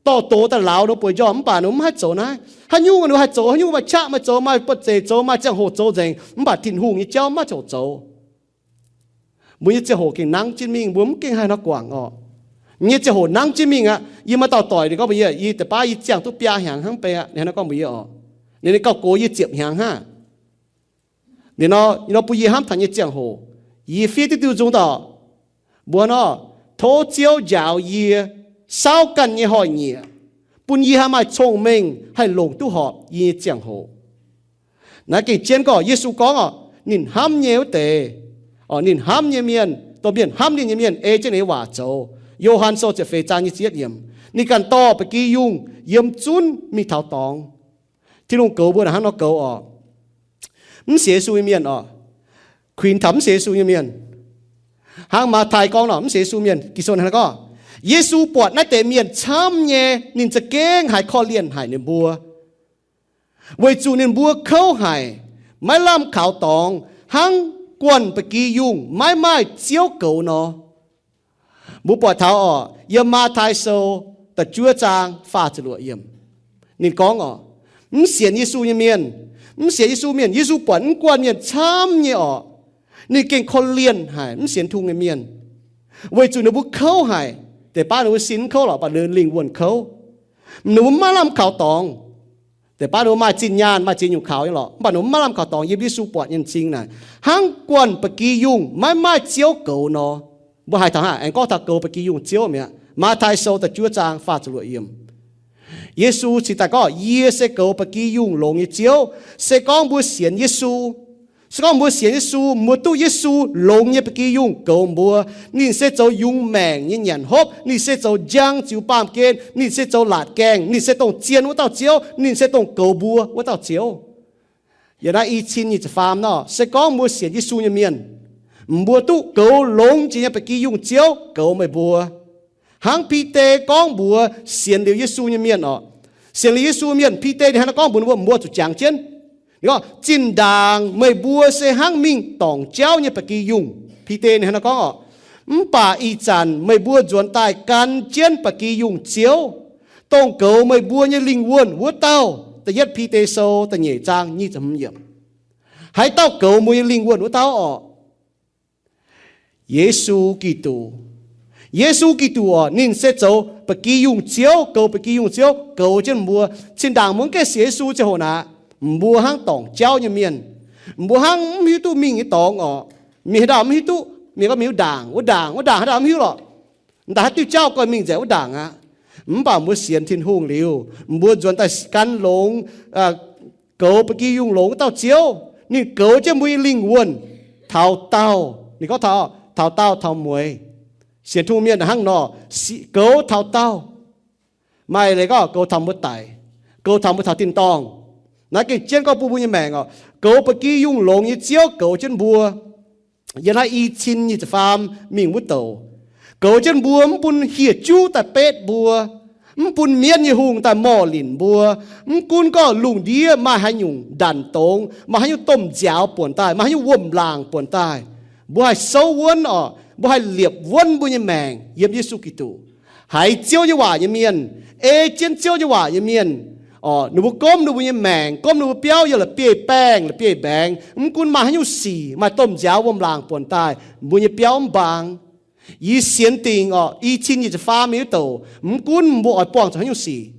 Dorh doz daaih lauz ninh bueix njormh, mv baac ninh mv haih zoux naaiv. Haaix nyungc ninh haih zoux, haaix nyungc maaih qaqv maaih zoux, maaih qaqv zoux, maaih ziangh hoc zoux nzengc, mv baac Tin-Hungh nyei jauv mv maaih ziangh hoc zoux. Mbuo nyei ziangh hoc gengh nangv jienv mingh, mbuo mv gengh haih nor guangc oc. Nyei ziangh hoc nangv jienv mingh aqv. Yie maaih dauh doic ninh gorngv mbuox yie, yie da'baav yie ziangh duqv biaa hnyangx hnangv bei aqv, ninh hnangv nor gorngv mbuox yie oc. Ninh, ninh gauh gox yie ziepc hnyangx hnangv. Ninh nor, nor bun yie hnamv taux nyei ziangh hoc, yie fiev diuv diuh nzung daaih, mbuox nor, tov Ziouv njaaux yie, saauv ganh nyei hnoi-nyieqc, bun yie haih maaih cong-mengh haih longc duqv horpc yie nyei ziangh hoc. Naaiv gengh jienv gorngv, Yesu gorngv oc, ninh hnamv nyei wuov deix, ninh hnamv nyei mienh, dongh mienh hnamv ninh nyei mienh ei jienv ninh nyei waac zoux. Yo^han Sou ziepc feix zaang nyic ziepc yietv yiemc. Ninh ganh dorh ba'gi yungh yiem zunv mingh taux dorngx. Tin-Hungh goux mbuo naaic hnangv nor goux oc. Mv sienx Yesu nyei mienh oc, kuinx taux mv sienx Yesu nyei mienh, Hnangv Matv^tai gorngv nor, mv sienx Yesu mienh, Ging-Sou hnangv naaiv gorngv, Yesu buatc naaiv deix mienh camv nyei, ninh za'gengh haiz korv-lienh haic ninh mbuo, weic zuqc ninh mbuo kouv haic, maiv lamh kaux dorngx, hnangv guanh ba'gi yungh maiv maaih Ziouv goux nor. Mbuo buatc taux orqc, yiem Matv^tai Sou da'juov zaang faah ziepc luoqc yiemc, ninh gorngv orqc, mv sienx Yesu nyei mienh, mv sienx Yesu mienh, Yesu buatc mv guanh mienh camv nyei orqc, ninh gengh korv-lienh haic, mv sienx Tin-Hungh nyei mienh, weic zuqc ninh mbuo kouv haic. Deix baav ninh mbuo sin mv kouv lorqc, mv baac ninh lingh wuonh kouv. Ninh mbuo maiv lamh kaux dorngx. Deix baav ninh mbuo maaih zinh nyaanh, maaih ziex nyungc kaux nyei lorqc, mv baac ninh mbuo maiv lamh kaux dorngx yiem Yesu buatc nyei m'zing naaic, hnangv guanh ba'gi yungh maiv maaih Ziouv goux nor. Mbuo haiz taux hnangv aengx gorngv taux goux ba'gi yungh Ziouv mi'aqv. Matv^tai Sou da'juov zaang faah ziepc luoqc yiemc, Yesu cingx daaih gorngv, yie se goux ba'gi yungh longx nyei Ziouv. Se gorngv mbuo sienx Yesu, se gorngv mbuo sienx Yesu, mbuo duqv Yesu longx nyei ba'gi yungh goux mbuo. Ninh se zoux yungz maengc nyei nyanc hopv, ninh se zoux njang ziux baamh gen, ninh se zoux laatc gaengh, ninh se dongh zien wuov dauh Ziouv, ninh se dongh goux mbuo wuov dauh Ziouv. Yiem naaiv i cin nyic ziepc faam nor, se gorngv mbuo sienx Yesu nyei mienh, mbuo duqv goux longx jiex nyei ba'gi yungh Ziouv goux meih mbuo. Hnangv Bide gorngv mbuox sienx liuz Yesu nyei mienh orqc, sienx liuz Yesu mienh, Bide ninh hnangv naaiv gorngv mbuox ninh mbuo, mbuo zuqc jangx jienv. Ninh gorngv, zinh ndaangc meih mbuo se hnangv mingh dorngc jauv nyei ba'gi yungh. Bide ninh hnangv naaiv gorngv orqc, mv baac ih zanc meih mbuo nzuonx daaih gan jienv ba'gi yungh Ziouv, dongh goux meih mbuo nyei lingh wuonh wuov dauh. Da'yietv Bide Sou da'nyeic zaang nyic ziepc hmz yiemc. Haaix dauh goux mbuo nyei lingh wuonh wuov dauh orqc? Yesu Giduc. Yesu Giduc orqc, ninh se zoux ba'gi yungh Ziouv, goux ba'gi yungh Ziouv, goux jienv mbuo. Zinh ndaangc mbuo mv gaengh sienx Yesu ziangh hoc naaic, mbuo hnangv dorngc jauv nyei mienh. Mbuo hnangv mv hiuv duqv mingh nyei dorngx orqc. Mienh haaix dauh mv hiuv duqv, mienh gorngv mingh wuov ndaangc, wuov ndaangc, wuov ndaangc, haaix dauh mv hiuv lorqc. Daaih haaix diuh jauv gorngv mingh nzengc wuov ndaangc aqv. Mv baac mbuo sienx Tin-Hungh liuz, mbuo nzuonx daaih gan longx, goux ba'gi yungh longx wuov dauh Ziouv. Ninh goux jienv mbuo nyei lingh wuonh taux daauh. Ninh gorngv taux, taux daauh taux mueiz. Sienx Tin-Hungh mienh hnangv nor, goux taux daauh. Maaih leiz gorngv goux taux mbuo daic, goux taux mbuo taux tin-dorngh. Naaiv gengh jienv gorngv bun mbuo nyei maengc orqc, goux ba'gi yungh longx nyei Ziouv goux jienv mbuo. Yiem naaiv i cin nyic ziepc faam mingh wuov douc, goux jienv mbuo, mv bun hieh juv daaih betv mbuo, mv bun mienv nyei hungh daaih morh linc mbuo. Mv gunv gorngv lungh ndiev maaih haaix nyungc ndanc dongz, maaih haaix nyungc domh nziaaux buonc daaih, maaih haaix nyungc wuom-laangc buonc daaih, mbuo haih souv wuonv orqc, mbuo haih liepc wuonv mbuo nyei maengc yiem Yesu Giduc. Haiz Ziouv nyei waac nyei mienh, ei jienv Ziouv nyei waac nyei mienh orqc, ninh mbuo gomv ninh mbuo nyei maengc, gomv ninh mbuo biauv yiem la'bieiv-baengh, la'bieiv-mbaengx. Mv gunv maaih haaix nyungc sic, maaih domh nziaaux wuom-laangc buonc daaih, mbuo nyei biauv mv mbaang. Yie sienx dingc orqc, i cin nyic ziepc faam mingh wuov douc, mv gunv mbuo oix buangh zuqc haaix nyungc sic.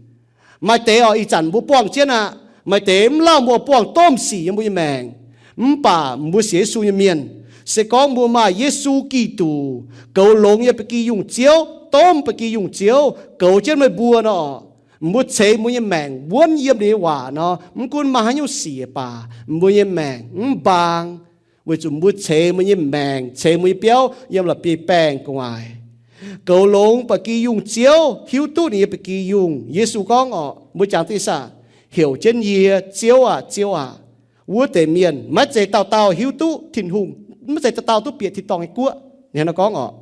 Maaih deix orqc, ih zanc mbuo buangh jienv aqv. Maaih deix mv lauh mbuo buangh domh sic yiem mbuo nyei maengc. Mv baac mbuo sienx Yesu nyei mienh, se gorngv mbuo maaih Yesu Giduc, goux longx nyei ba'gi yungh Ziouv, domh ba'gi yungh Ziouv goux jienv meih mbuo nor, mbuo ceix mbuo nyei maengc wuonv yiem ninh nyei waac nor, mv gunv maaih haaix nyungc sic baac, mbuo nyei maengc mv mbaang. Weic zuqc mbuo ceix mbuo nyei maengc, ceix mbuo nyei biauv yiem la'bieiv-baengh gu'nguaaic. Goux longx ba'gi yungh Ziouv, hiuv duqv ninh nyei ba'gi yungh. Yesu gorngv orqc, mbuo jangx diqv saah, heuc jienv yie, Ziouv aah, Ziouv aah, wuov deix mienh maiv zeiz dauh dauh hiuv duqv Tin-Hungh, maiv zeiz dauh dauh duqv bieqc tin-dorngh nyei guoqv. Ninh hnangv naaiv gorngv orqc.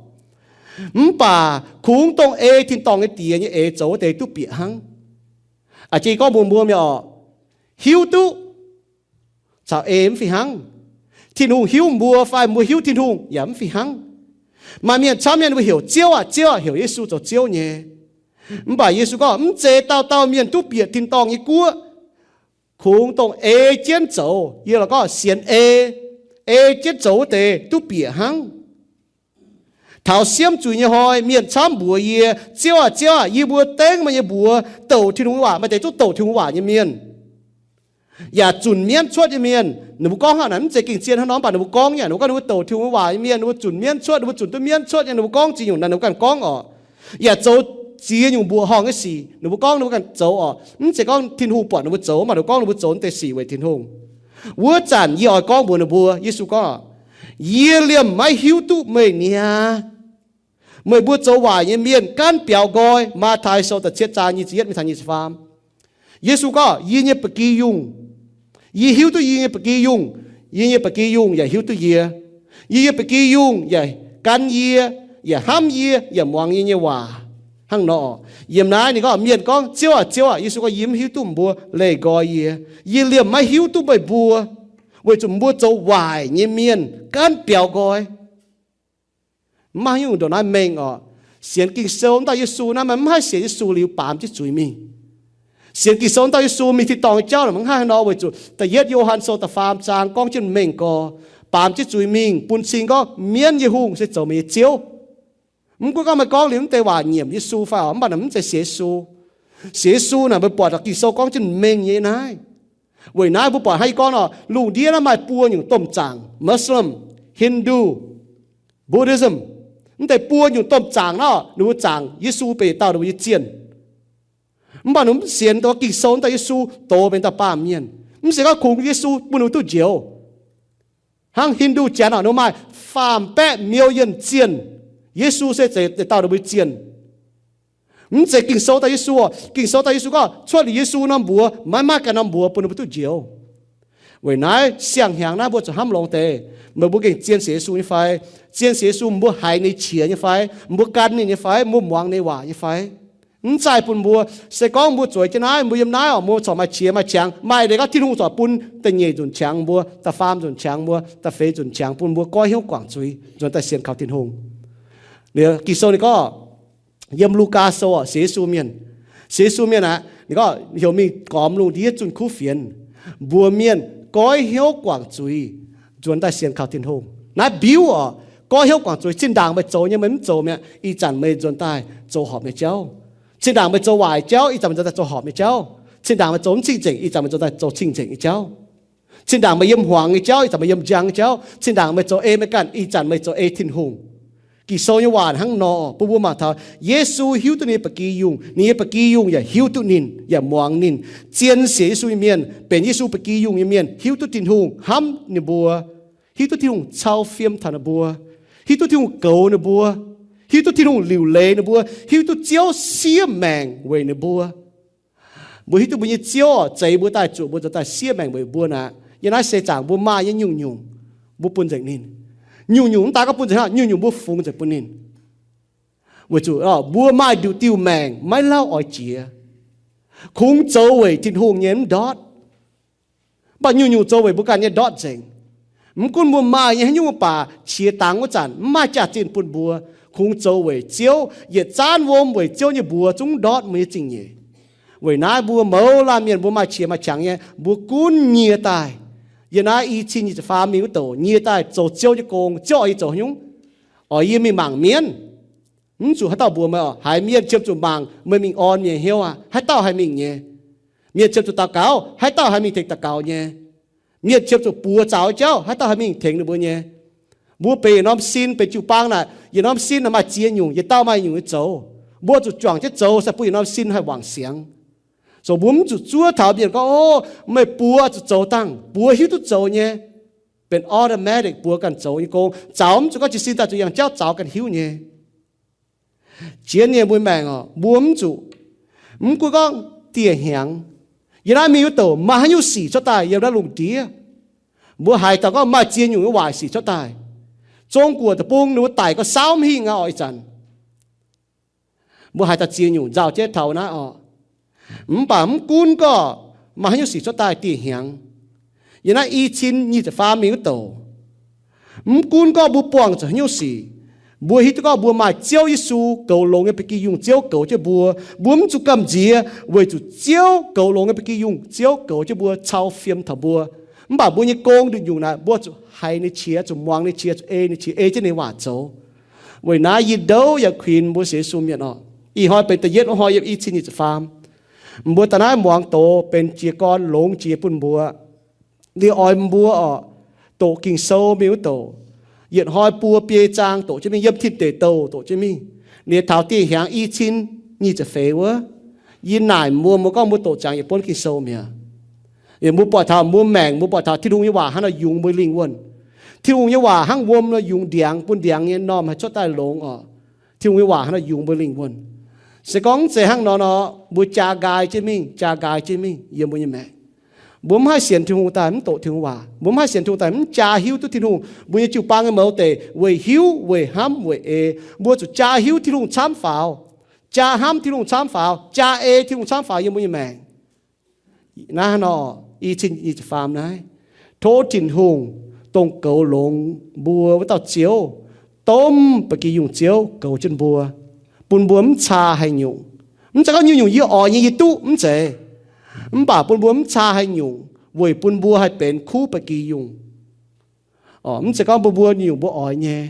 Mv baac kungx dongh ei tin-dorngh nyei diex nyei eix zoux wuov deix duqv bieqc hnangv. A'jang gorngv mbuox mbuo mi'aqv orqc, hiuv duqv caux ei mv fih hnangv. Tin-Hungh hiuv mbuo fai mbuo hiuv Tin-Hungh yaac mv fih hnangv. Maaih mienh camv mienh mbuo heuc Ziouv aah, Ziouv aah, heuc Yesu zoux Ziouv nyei. Mv baac Yesu gorngv mv zeiz dauh dauh mienh duqv bieqc tin-dorngh nyei guoqv. Kungx dongh ei jienv zoux, yie lorqc gorngv sienx ei, ei jienv zoux wuov deix duqv bieqc hnangv. Taux siemv zuiz nyei hnoi, mienh camv mbuox yie, Ziouv aah, Ziouv aah, yie mbuo dengv meih nyei mbuox douc Tin-Hungh nyei waac. Maaih deix zungv douc Tin-Hungh waac nyei mienh, yaac zunc mienv cuotv nyei mienh. Ninh mbuo gorngv hnangv naaic mv zeiz gengh zien hnangv nor, mv baac ninh mbuo gorngv nyei, ninh mbuo gorngv ninh mbuo douc Tin-Hungh waac nyei mienh, ninh mbuo zunc mienv cuotv, ninh mbuo zunc duqv mienv cuotv nyei, ninh mbuo gorngv ziex nyungc naaic ninh mbuo ganh gorngv orqc. Yaac zoux ziex nyungc mbuoqc horngh nyei sic ninh mbuo gorngv ninh mbuo ganh zoux orqc. Mv zeiz gorngv Tin-Hungh buatc ninh mbuo zoux, mv baac ninh mbuo gorngv ninh mbuo zoux naaiv deix sic weic Tin-Hungh. Wuov zanc yie oix gorngv mbuox ninh mbuo, Yesu gorngv, yie liemh maiv hiuv duqv meih niaa. Meih mbuo zoux waaic nyei mienh gaanv biaux nqoi. Matv^tai Sou da'cietv zaang nyic ziepc yietv mingh taux nyic ziepc faam. Yesu gorngv, yie nyei ba'gi yungh, yie hiuv duqv yie nyei ba'gi yungh, yie nyei ba'gi yungh yaac hiuv duqv yie. Yie nyei ba'gi yungh yaac gan yie, yaac hnamv yie, yaac muangx yie nyei waac. Hnangv nor, yiem naaiv ninh gorngv, mienh gorngv, Ziouv aac, Ziouv aac. Yesu gorngv, Yie mv hiuv duqv meih mbuo. Leih nqoi yie. Yie liemh maiv hiuv duqv meih mbuo, weic zuqc meih mbuo zoux waaic nyei mienh, gaanv biaux nqoi. Mv maaih haaix nyungc ndongc naaiv mengh oc. Sienx Ging-Sou wuov dauh Yesu naaiv, maaih mv haih sienx Yesu liuz baamz jienv zuiz mingh. Sienx Ging-Sou wuov dauh Yesu mingh tin-dorngh nyei jauv naaic, mv haih haaix nor, weic zuqc da'yietv Yo^han Sou da'faam zaang gorngv jienv mengh gorx, baamz jienv zuiz mingh, bun cing gorngv mienv nyei hungh se zoux meih nyei Ziouv. Mv gunv gorngv meih gorngv liuz mv deix waac nyiemc Yesu fai oc, mv baac naaic mv zeiz sienx Yesu. Sienx Yesu naaic, meih buatc Ging-Sou gorngv jienv mengh nyei naaiv. Weic naaiv mbuo buatc hnangv yie gorngv nor, lungh ndiev naaiv maaih buo nyungc domh zaangc, Muslim, Hindu, Buddhism. Mv deix buo nyungc domh zaangc naaiv, ninh mbuo zaangc Yesu benx dauh ninh mbuo nyei zienh. Mv baac ninh mv sienx dongh Ging-Sou wuov dauh Yesu doz benx dauh baamh mienh. Mv sienx gorngv kungx Yesu bun ninh mbuo duqv njoux. Hnangv Hindu janx oc, ninh maaih faam-baeqv million zienh, Yesu se zeiz dauh ninh mbuo nyei zienh. Mv zeiz Ging-Sou dauh Yesu oc. Ging-Sou dauh Yesu gorngv cuotv liuz Yesu norm mbuox maiv maaih ganh norm mbuox bun ninh mbuo duqv njoux. Weic naaiv siang-hnyangx naaiv mbuo zuqc hnamv longx deix, meih mbuo gengh zien sienx Yesu nyei fai? Zien sienx Yesu, mbuo haiz ninh qiex nyei fai? Mbuo gan ninh nyei fai? Mbuo muangx ninh waac nyei fai? Mv zaih bun mbuo. Se gorngv mbuo zueiz jienv naaiv, mbuo yiem naaiv oc, mbuo corc maaih qiex maaih qangx, maaih leiz gorngv Tin-Hungh corc bun da'nyeic nzunc qangx mbuo, da'faam nzunc qangx mbuo, da'feix nzunc qangx bun mbuo goiv hnyouv guangc zuiz, nzuonx daaih sienx kaux Tin-Hungh. Liuz Ging-Sou ninh gorngv, yiem Lugaa Sou oc, sienx Yesu mienh, sienx Yesu mienh aqv, ninh gorngv heuc mingh gormx lungh ndiev zunh kuv fienx, mbuox mienh goiv hnyouv guangc zuiz, nzuonx daaih sienx kaux Tin-Hungh. Naaiv mbiuv oc, goiv hnyouv guangc zuiz. Zinh ndaangc meih zoux nyei meih mv zoux mi'aqv, ih zanc meih nzuonx daaih zoux horpc nyei jauv. Zinh ndaangc meih zoux waaic jauv, ih zanc meih nzuonx daaih zoux horpc nyei jauv. Zinh ndaangc meih zoux mv cing-nzengc, ih zanc meih nzuonx daaih zoux cing-nzengc nyei jauv. Zinh ndaangc meih yiem hmuangx nyei jauv, ih zanc meih yiem njang nyei jauv. Zinh ndaangc meih zoux ei maiv ganh, ih zanc meih zoux ei Tin-Hungh. Ging-Sou nyei waac hnangv nor bun mbuo mangc taux Yesu hiuv duqv ninh nyei ba'gi yungh, ninh nyei ba'gi yungh yaac hiuv duqv ninh, yaac muangx ninh. Zien sienx Yesu nyei mienh, benx Yesu ba'gi yungh nyei mienh, hiuv duqv Tin-Hungh hnamv ninh mbuo, hiuv duqv Tin-Hungh cau fiem taux ninh mbuo, hiuv duqv Tin-Hungh goux ninh mbuo, hiuv duqv Tin-Hungh liuc leiz ninh mbuo, hiuv duqv Ziouv siev maengc weic ninh mbuo. Mbuo hiuv duqv mbuo nyei Ziouv oc, zeix mbuo daaih, zuoqc mbuo nzuonx daaih siev maengc weic mbuo naaic. Yiem naaiv seix zaangc mbuo maaih nyei nyungc-nyungc mbuo bun nzengc ninh. Nyungc-nyungc mv daaih gorngv bun nzengc hnangv, nyungc-nyungc mbuo fungx nzengc bun ninh. Weic zuqc mbuo maaih nduqc diuh maengc maiv lauh oix jiex. Kungx zoux weic Tin-Hungh nyei mv ndortv. Mv baac nyungc-nyungc zoux weic mbuo ganh nyei ndortv nzengc. Mv gunv mbuo maaih nyei haaix nyungc mv baac qiex dangx wuov zanc mv maaih jaax-zinh bun mbuo. Kungx zoux weic Ziouv, yietc zaanv wuom weic Ziouv nyei mbuox zungv ndortv mbuo nyei zingh nyeic. Weic naaiv mbuo mouz laanh mienh mbuo maaih qiex maaih qangx nyei, mbuo gunv nyie daaih. Yiem naaiv i cin nyic ziepc faam mingh wuov douc nyie daaih zoux Ziouv nyei gong. Ziouv oix yie zoux haaix nyungc? Oix yie mingh mangc mienv? Mv zuqc haaix dauh mbuox meih oc. Haiz mienh qiemx zuqc mangc, meih mingh orn mienh hnyouv aqv. Haaix dauh haih mingh nyei? Mienh qiemx zuqc daux gaux, haaix dauh haih mingh tengx daux gaux nyei? Mienh qiemx zuqc buoz zaux jauv, haaix dauh haih mingh tengx ninh mbuo nyei? Mbuo benx yietc norm sin, benx jiu-baang naaic, yietc norm sin naaic maaih ziex nyungc, yietc dauh maaih nyungc nyei zoux. Mbuo zuqc juangc jienv zoux, se bun yietc norm sin haih wangc siangx. So mbuo mv zuqc zuov taux mienh gorngv, O, meih buoz zuqc zoux dangh, buoz hiuv duqv zoux nyei. Benx automatic buoz ganh zoux nyei gong. Zaux mv zuqc gorngv jiez sin daaih zuqc yangh jauv zaux ganh hiuv nyei. Jiex nyei mbuo maengc oc, mbuo mv zuqc, mv gunv gorngv dieh hnyangx, yiem naaiv mingh wuov douc maaih haaix nyungc sic cuotv daaih yiem naaiv lungh ndiev. Mbuo haiz taux gorngv maaih ziex nyungc nyei waaic sic cuotv daaih. Zong-Guoqv deic-bung ninh mbuo daic gorngv saauv mv hingh aqv oc ih zanc. Mbuo haiz taux ziex nyungc nzauh jienv taux naaiv oc. Mv baac mv gunv gorngv maaih haaix nyungc sic cuotv daaih dieh hnyangx, yiem naaiv i cin nyic ziepc faam mingh wuov douc, mv gunv gorngv mbuo buangh zuqc haaix nyungc sic, mbuo hiuv duqv gorngv mbuo maaih Ziouv Yesu goux longx nyei ba'gi yungh. Ziouv goux jienv mbuo. Mbuo mv zuqc gamh nziex weic zuqc Ziouv goux longx nyei ba'gi yungh. Ziouv goux jienv mbuo, cau fiem taux mbuo. Mv baac mbuo nyei gong nduqc nyungc naaic, mbuo zuqc haiz ninh qiex, zuqc muangx ninh qiex, zuqc ei ninh qiex, ei jienv ninh waac zoux. Weic naaiv yie ndouv yaac kuinx mbuo sienx Yesu mienh oc. Ih hnoi benx da'yietv wuov hnoi yiem i cin nyic ziepc faam. Mbuo daaih naaiv muangx doz benx jiez gorn longx jiex bun mbuo. Liuz oix mbuo oc, doqc Ging-Sou mingh wuov douc, yietc hnoi buo biei zaang doqc jienv mingh, yiem Tin Deic Douh doqc jienv mingh. Liuz taux dieh hnyangx i cin nyic ziepc feix wuov, yie naaic mbuo, mbuo gorngv mbuo doqc ziangx yietc buonv Ging-Sou mi'aqv. Yie mbuo buatc taux mbuo maengc, mbuo buatc taux Tin-Hungh nyei waac hnangv nor yungz mbuo lingh wuonh. Tin-Hungh nyei waac hnangv wuom nor yungz ndiangx bun ndiangx nyei normh haih cuotv daaih longx oc. Tin-Hungh nyei waac hnangv nor yungz mbuo lingh wuonh. Se gorngv mv zeiz hnangv nor nor, mbuo jaa nqaai jienv mingh, jaa nqaai jienv mingh yiem mbuo nyei maengc. Mbuo mv haih sienx Tin-Hungh daaih mv doqc Tin-Hungh waac. Mbuo mv haih sienx Tin-Hungh daaih mv jaa hiuv duqv Tin-Hungh. Mbuo nyei jiu-baang nyei mouz deic weic hiuv, weic hnamv, weic ei. Mbuo zuqc jaa hiuv Tin-Hungh camv faaux. Jaa hnamv Tin-Hungh camv faaux. Jaa ei Tin-Hungh camv faaux yiem mbuo nyei maengc. Naaiv nor, i cin i ziepc faam naaiv, tov Tin-Hungh dongh goux longx mbuo wuov dauh Ziouv, domh ba'gi yungh Ziouv goux jienv mbuo, bun mbuo mv caa haaix nyungc. Mv zeiz gorngv nyungc-nyungc yie oix nyei yie duqv, mv zeiz. Mv baac bun mbuo mv caa haaix nyungc, weic bun mbuo haih benx kuv ba'gi yungh. Mv zeiz gorngv mbuo mbuo nyungc mbuo oix nyei.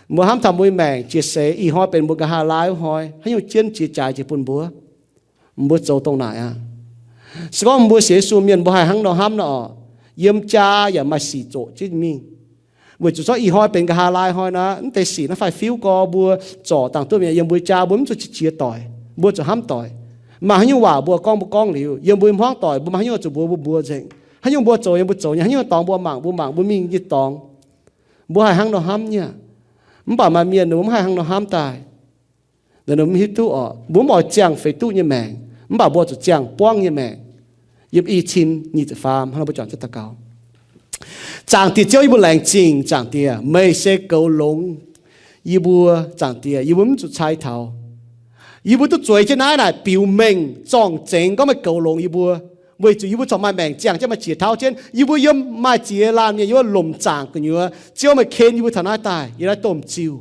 Mbuo hnamv taux mbuo nyei maengc jiex seix, ih hnoi benx mbuo nqa'haav laai wuov hnoi, haaix nyungc jienv jiex jaaix jiex bun mbuo. Mbuo zoux dongh naaic aqv. Se gorngv mbuo sienx Yesu mienh mbuo haih hnangv nor hnamv nor oc, yiem jaa yaac maaih sic zoqc jienv mingh. Weic zuqc zorqv ih hnoi benx nqa'haav laai hnoi naaic, mv deix sic naaiv fai fiuv gorx mbuo zorc dangh duqv mi'aqv. Yiem mbuo jaa mbuo mv zuqc qiex doic, mbuo zuqc hnamv doic. Maaih haaix nyungc waac mbuo gorngv mbuo gorngv liuz, yiem mbuo hmuangv doic mbuo maaih haaix nyungc zuqc mbuox mbuo mbuo nzengc. Haaix nyungc mbuo zoux nyei mbuo zoux nyei, haaix nyungc dorngx mbuo mangc mbuo mangc, mbuo mingh nyei dorngx. Mbuo haih hnangv nor hnamv nyei. Mv baac maaih mienh ninh mbuo mv haih hnangv nor hnamv daaih. Ninh mbuo mv hiuv duqv oc, mbuo mv oix ziangh feix duqv nyei maengc, mv baac mbuo zuqc ziangh buangv nyei maengc. Yiem i cin nyic ziepc faam hnangv nor mbuo juangc jienv daux gaux. Zaangc Diex Ziouv, yie mbuo laengz zingh Zaangc Diex, meih se goux longx yie mbuo. Zaangc Diex, yie mbuo mv zuqc cai taux. Yie mbuo duqv zueiz jienv naaiv naaic biux mengh zorng-zengx gorngv meih goux longx yie mbuo, weic zuqc yie mbuo corc maaih maengc ziangh jienv, maaih ziex tauv jienv. Yie mbuo yiem maaih ziex laanh mienh yiem wuov lomc zaangc gu'nyuoz, Ziouv meih ken yie mbuo taux naaiv daaih yiem naaiv domh ziuh.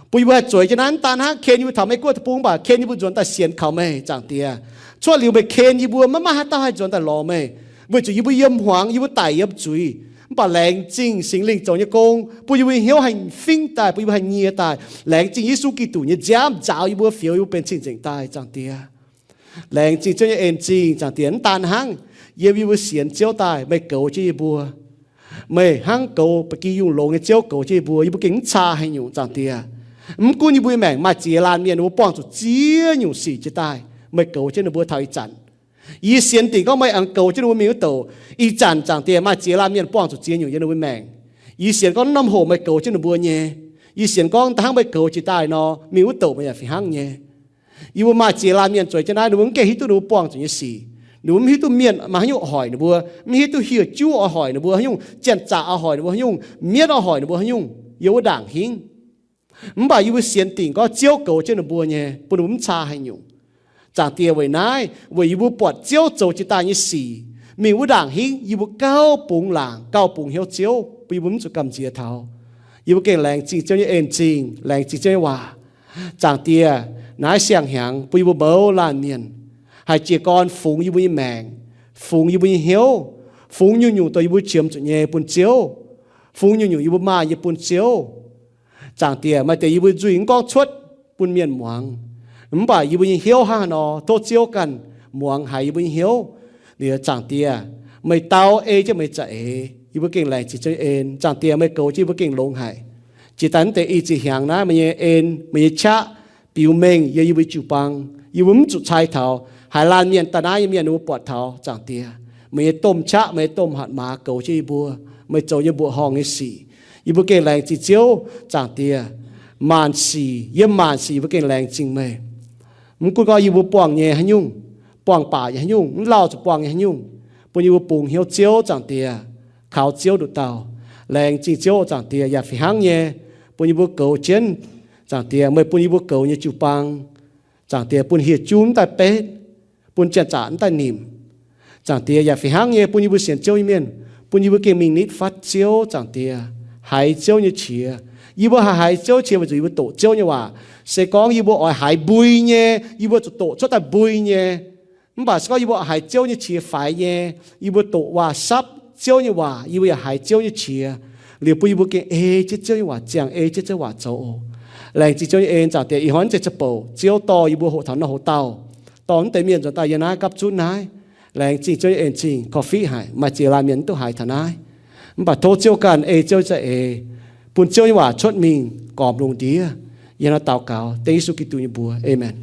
Bun yie mbuo haih zueiz jienv naaiv, mv daan hnangv ken yie mbuo taux Meiv Guoqv deic-bung, mv baac ken yie mbuo nzuonx daaih sienx kaux meih, Zaangc Diex. Cuotv liuz meih ken yie mbuo, maiv maaih haaix dauh haih nzuonx daaih lorz meih, weic zuqc yie mbuo yiem hmuangx, yie mbuo daic yiem zuiz. Mv baac laengz zingh Singx Lingh zoux nyei gong, bun yie mbuo nyei hnyouv haih fingv daaih, bun yie mbuo haih nyie daaih. Laengz zingh Yesu Giduc nyei nziaamv nzaaux yie mbuo, fioux yie mbuo benx cing-nzengc daaih, Zaangc Diex. Laengz zingh Ziouv nyei en-zingh, Zaangc Diex. Mv daan hnangv yiem yie mbuo sienx Ziouv daaih, meih goux jienv yie mbuo. Meih hnangv goux ba'gi yungh longx nyei Ziouv goux jienv yie mbuo, yie mbuo gengh mv caa haaix nyungc, Zaangc Diex. Mv gunv yie mbuo nyei maengc maaih ziex laanh mienh, ninh mbuo buangh zuqc ziex nyungc sic jiex daaih, meih goux jienv ninh mbuo taux ih zanc. Yie sienx dingc gorngv meih aengx goux jienv ninh mbuo mingh wuov douc. Ih zanc, Zaangc Diex, maaih ziex laanh mienh buangh zuqc ziex nyungc yiem ninh mbuo maengc. Yie sienx gorngv norm hoc meih goux jienv ninh mbuo nyei. Yie sienx gorngv da'hnangv meih goux jiex daaih nor, mingh wuov douc meih yaac fih hnangv nyei. Yie mbuo maaih ziex laanh mienh zueiz jienv naaiv, ninh mbuo mv gaengh hiuv duqv ninh mbuo buangh zuqc nyei sic. Ninh mbuo mv hiuv duqv mienh maaih haaix nyungc hoic ninh mbuo, mv hiuv duqv hieh juv oix hoic ninh mbuo haaix nyungc, janx-zaqc oix hoic ninh mbuo haaix nyungc, mienv oix hoic ninh mbuo haaix nyungc, yiem wuov ndaangc hingv. Mv baac yie mbuo sienx dingc gorngv Ziouv goux jienv ninh mbuo nyei, bun ninh mbuo mv caa haaix nyungc. Zaangc Diex, weic naaiv, weic yie mbuo buatc Ziouv zoux jiex daaih nyei sic, mingh wuov ndaangc hingv yie mbuo gauh bungx laangc, gauh bungx hnyouv Ziouv, bun yie mbuo mv zuqc gamh nziex taux. Yie mbuo gengh laengz zingh Ziouv nyei en-zingh, laengz zingh Ziouv nyei waac. Zaangc Diex, naaiv siang-hnyangx bun yie mbuo mouz laanh mienh haih jiez gorn fungx yie mbuo nyei maengc, fungx yie mbuo nyei hnyouv, fungx nyungc-nyungc dongh yie mbuo qiemx zuqc nyei bun Ziouv, fungx nyungc-nyungc yie mbuo maaih nyei bun Ziouv. Zaangc Diex, maaih deix yie mbuo nzuih mv gorngv cuotv bun mienh muangx, mv baac yie mbuo nyei hnyouv hnangv haaix nor, tov Ziouv ganh muangx haiz yie mbuo nyei hnyouv. Liuz Zaangc Diex, meih dau ei jienv meih za'eix, yie mbuo gengh laengz zingh Ziouv nyei en. Zaangc Diex, meih goux jienv yie mbuo gengh longx haic. Jiex daaih mv deix i ziex hnyangx naaiv, meih nyei en, meih nyei qaqv biux mengh yiem yie mbuo jiu-baang. Yie mbuo mv zuqc cai taux. Haaix laanh mienh daaih naaiv nyei mienh, ninh mbuo buatc taux, Zaangc Diex, meih nyei domh qaqv, meih nyei domh hatc maaz goux jienv yie mbuo, meih zoux nyei mbuoqc horngh nyei sic. Yie mbuo gengh laengz zingh Ziouv, Zaangc Diex. Maanc sic, yiem maanc sic yie mbuo gengh laengz zingh meih. Mv gunv gorngv yie mbuo buangh nyei haaix nyungc, buangh baac nyei haaix nyungc, mv lauh zuqc buangh nyei haaix nyungc, bun yie mbuo bungx hnyouv Ziouv, Zaangc Diex, kaux Ziouv nduqc dauh. Laengz zingh Ziouv, Zaangc Diex, yaac fih hnangv nyei, bun yie mbuo goux jienv, Zaangc Diex, meih bun yie mbuo goux nyei jiu-baang, Zaangc Diex, bun hieh juv mv daaih betv, bun janx-zaqc mv daaih nimc. Zaangc Diex, yaac fih hnangv nyei, bun yie mbuo sienx Ziouv nyei mienh, bun yie mbuo gengh mingh nitv fatv Ziouv, Zaangc Diex, haiz Ziouv nyei qiex. Yie mbuo haih haiz Ziouv qiex weic zuqc yie mbuo doqc Ziouv nyei waac. Se gorngv yie mbuo oix haiz mbui nyei, yie mbuo zuqc doqc cuotv daaih mbui nyei. Mv baac se gorngv yie mbuo haiz Ziouv nyei qiex faix nyei, yie mbuo doqc waac-sapv Ziouv nyei waac, yie mbuo yaac haiz Ziouv nyei qiex. Liuz bun yie mbuo gengh ei jienv Ziouv nyei waac ziangh, ei jienv Ziouv waac zoux oc. Laengz zingh Ziouv nyei en, Zaangc Diex. Ih hnoi naaiv zeiz ziepc bouc Ziouv dorh yie mbuo hoqc taux naaiv hoc dauh, dorh mv deix mienh nzuonx daaih yiem naaiv gapv zunv naaiv. Laengz zingh Ziouv nyei en-zingh, korv-fiqv haic, maaih ziex laanh mienh mv duqv haiz taux naaiv. Mv baac tov Ziouv ganh ei Ziouv nyei za'eix, bun Ziouv nyei waac cuotv mingh gormx lungh ndiev. Yie hnangv naaiv daux gaux dengv Yesu Giduc nyei mbuox. Aamen.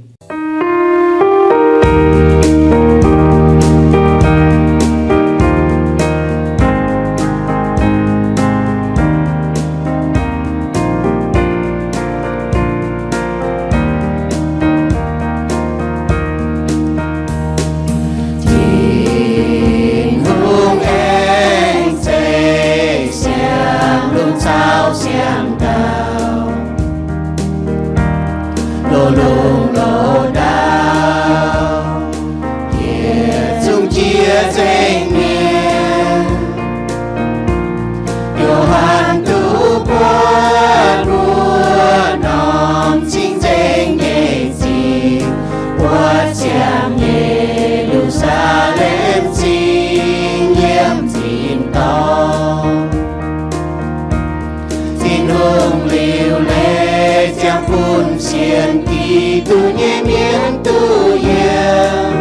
Zuqc nyei mienv duqv yiem,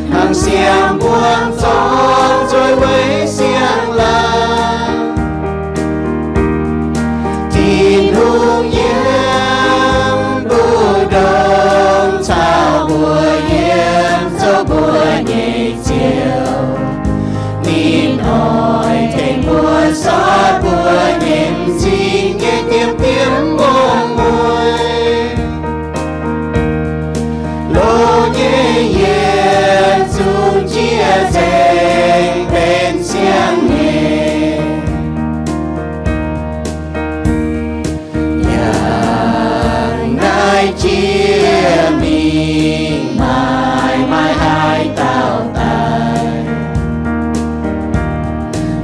hnangv siang-mbuangz zorngv nzueic weic siang-laangc. Tin-Hungh yiem mbu'ndongx caux mbuo yiem, zoux mbuo nyei Ziouv. Ninh oix tengx mbuo sortv mbuo nyei m'zing nyei diemv diemv muongx mueiz. Loz nyei yietc zungv jiex nzengc benx siang nyei. Yangh naaiv jiex mingh maaih maaih haaix dauh daaih,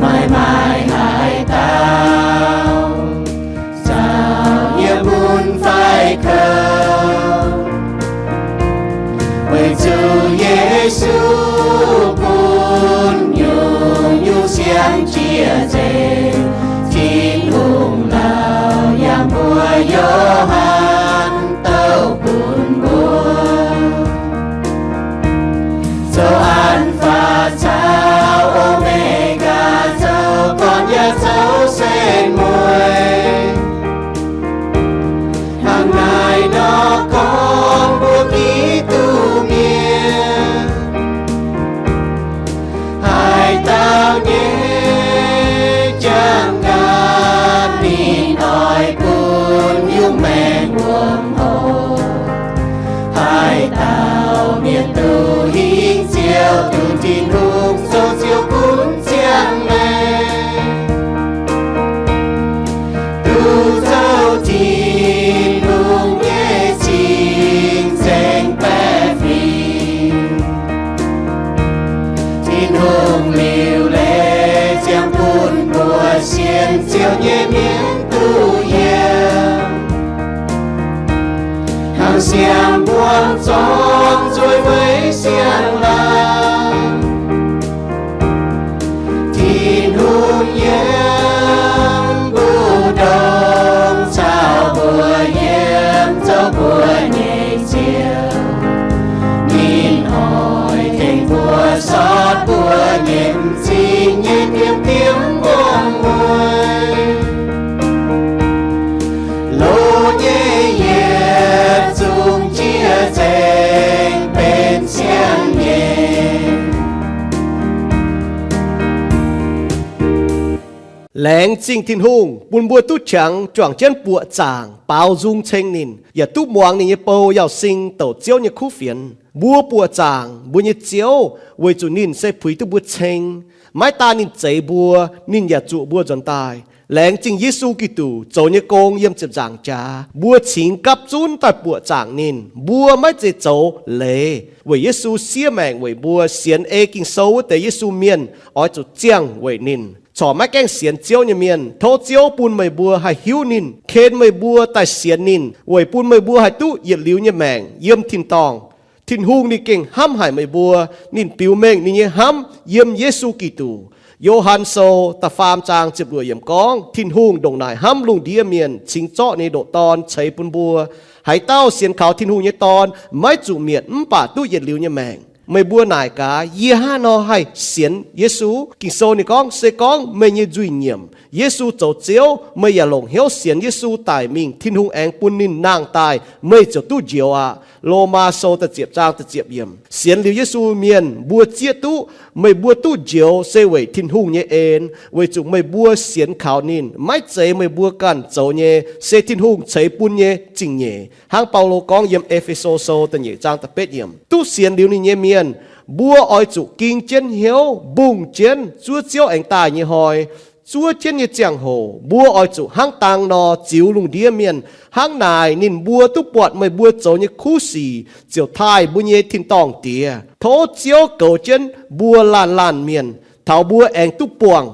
maaih maaih haaix dauh zaux nyei mun fai kouv, weic zuqc Yesu bun nyungc-nyungc siang jiex nzengc. Tin-Hungh lauh yangh mbuox Yo^han, douh bun mbuo zoux An^faa caux O^me^gaa, zoux gorn yaac zoux setv mueiz. Hnangv naaiv nor gorngv mbuox Giduc mienh, haaix dauh nyei jangx-nqaatc ninh oix bun nyungc maengc wuom hoc. Haaix dauh mienh duqv hingh Ziouv, duqv Tin-Hungh zoux Ziouv gunv ziangh maengc, duqv zoux Tin-Hungh nyei cing-nzengc baeqc fingx. Tin-Hungh liuc leiz ziangh bun mbuo sienx Ziouv nyei mienh duqv yiem, hnangv siang-mbuangz zorngv nzueic weic siang-laangc. Tin-Hungh yiem mbu'ndongx caux mbuo yiem, zoux mbuo nyei Ziouv. Ninh oix tengx mbuo sortv mbuo nyei m'zing nyei diemv diemv muongx mueiz. Loz nyei yietc zungv jiex nzengc benx siang nyei. Laengz zingh Tin-Hungh bun mbuo duqv qangx juangc jienv buoqc zaangc baaux nzung ceng ninh, yaac duqv muangx ninh nyei bou Yauz Sing douc Ziouv nyei kuv fienx. Mbuo buoqc zaangc mbuo nyei Ziouv weic zuqc ninh se puix duqv mbuo ceng. Maiv daan ninh zeix mbuo, ninh yaac zuoqc mbuo nzuonx daaih. Laengz zingh Yesu Giduc zoux nyei gong yiem ziepc nzaangc jaax, mbuo cingx gapv zunv daaih buoqc zaangc ninh. Mbuo maiv zeiz zoux leiz, weic Yesu siev maengc weic mbuo. Sienx ei Ging-Sou wuov deix Yesu mienh oix zuqc ziangh weic ninh. Corc maiv gaengh sienx Ziouv nyei mienh, tov Ziouv bun meih mbuo haih hiuv ninh, ken meih mbuo daaih sienx ninh, weic bun meih mbuo haih duqv yietc liuz nyei maengc yiem tin-dorngh. Tin-Hungh ninh gengh hnamv haic meih mbuo. Ninh biux mengh ninh nyei hnamv yiem Yesu Giduc. Yo^han Sou da'faam zaang ziepc luoqc yiemc gorngv, Tin-Hungh ndongc naaic hnamv lungh ndiev mienh, cingx zorqv ninh nyei ndoqc Dorn ceix bun mbuo. Haaix dauh sienx kaux Tin-Hungh nyei Dorn maiv zuqc mietc, mv baac duqv yietc liuz nyei maengc. Meih mbuo naaic gaax, yie hnangv haaix nor haih sienx Yesu? Ging-Sou ninh gorngv, se gorngv meih nyei nzuih nyiemc, Yesu zoux Ziouv, meih yaac longc hnyouv sienx Yesu daic mingh, Tin-Hungh aengx bun ninh nangh daaih, meih ziouc duqv njoux aqv. Lomaa Sou da'ziepc zaang da'ziepc yiemc. Sienx liuz Yesu mienh mbuo zieqv duqv, meih mbuo duqv njoux se weic Tin-Hungh nyei en, weic zuqc meih mbuo sienx kaux ninh. Maiv zeiz meih mbuo ganh zoux nyei, se Tin-Hungh ceix bun nyei zingh nyeic. Hnangv Baulo gorngv yiem E^fe^so Sou da'nyeic zaang da'betv yiemc, duqv sienx liuz ninh nyei mienh, mbuo oix zuqc ging jienv hnyouv, mbungh jienv zuov Ziouv aengx daaih nyei hnoi. Zuov jienv nyei ziangh hoc mbuo oix zuqc hnangv dang nor ziux lungh ndiev mienh. Hnangv naaic ninh mbuo duqv buatc meih mbuo zoux nyei kuv sic, ziouc taaih mbuo nyei tin-dorngh Diex. Tov Ziouv goux jienv mbuo laanh laanh mienh, taux mbuo aengx duqv buangh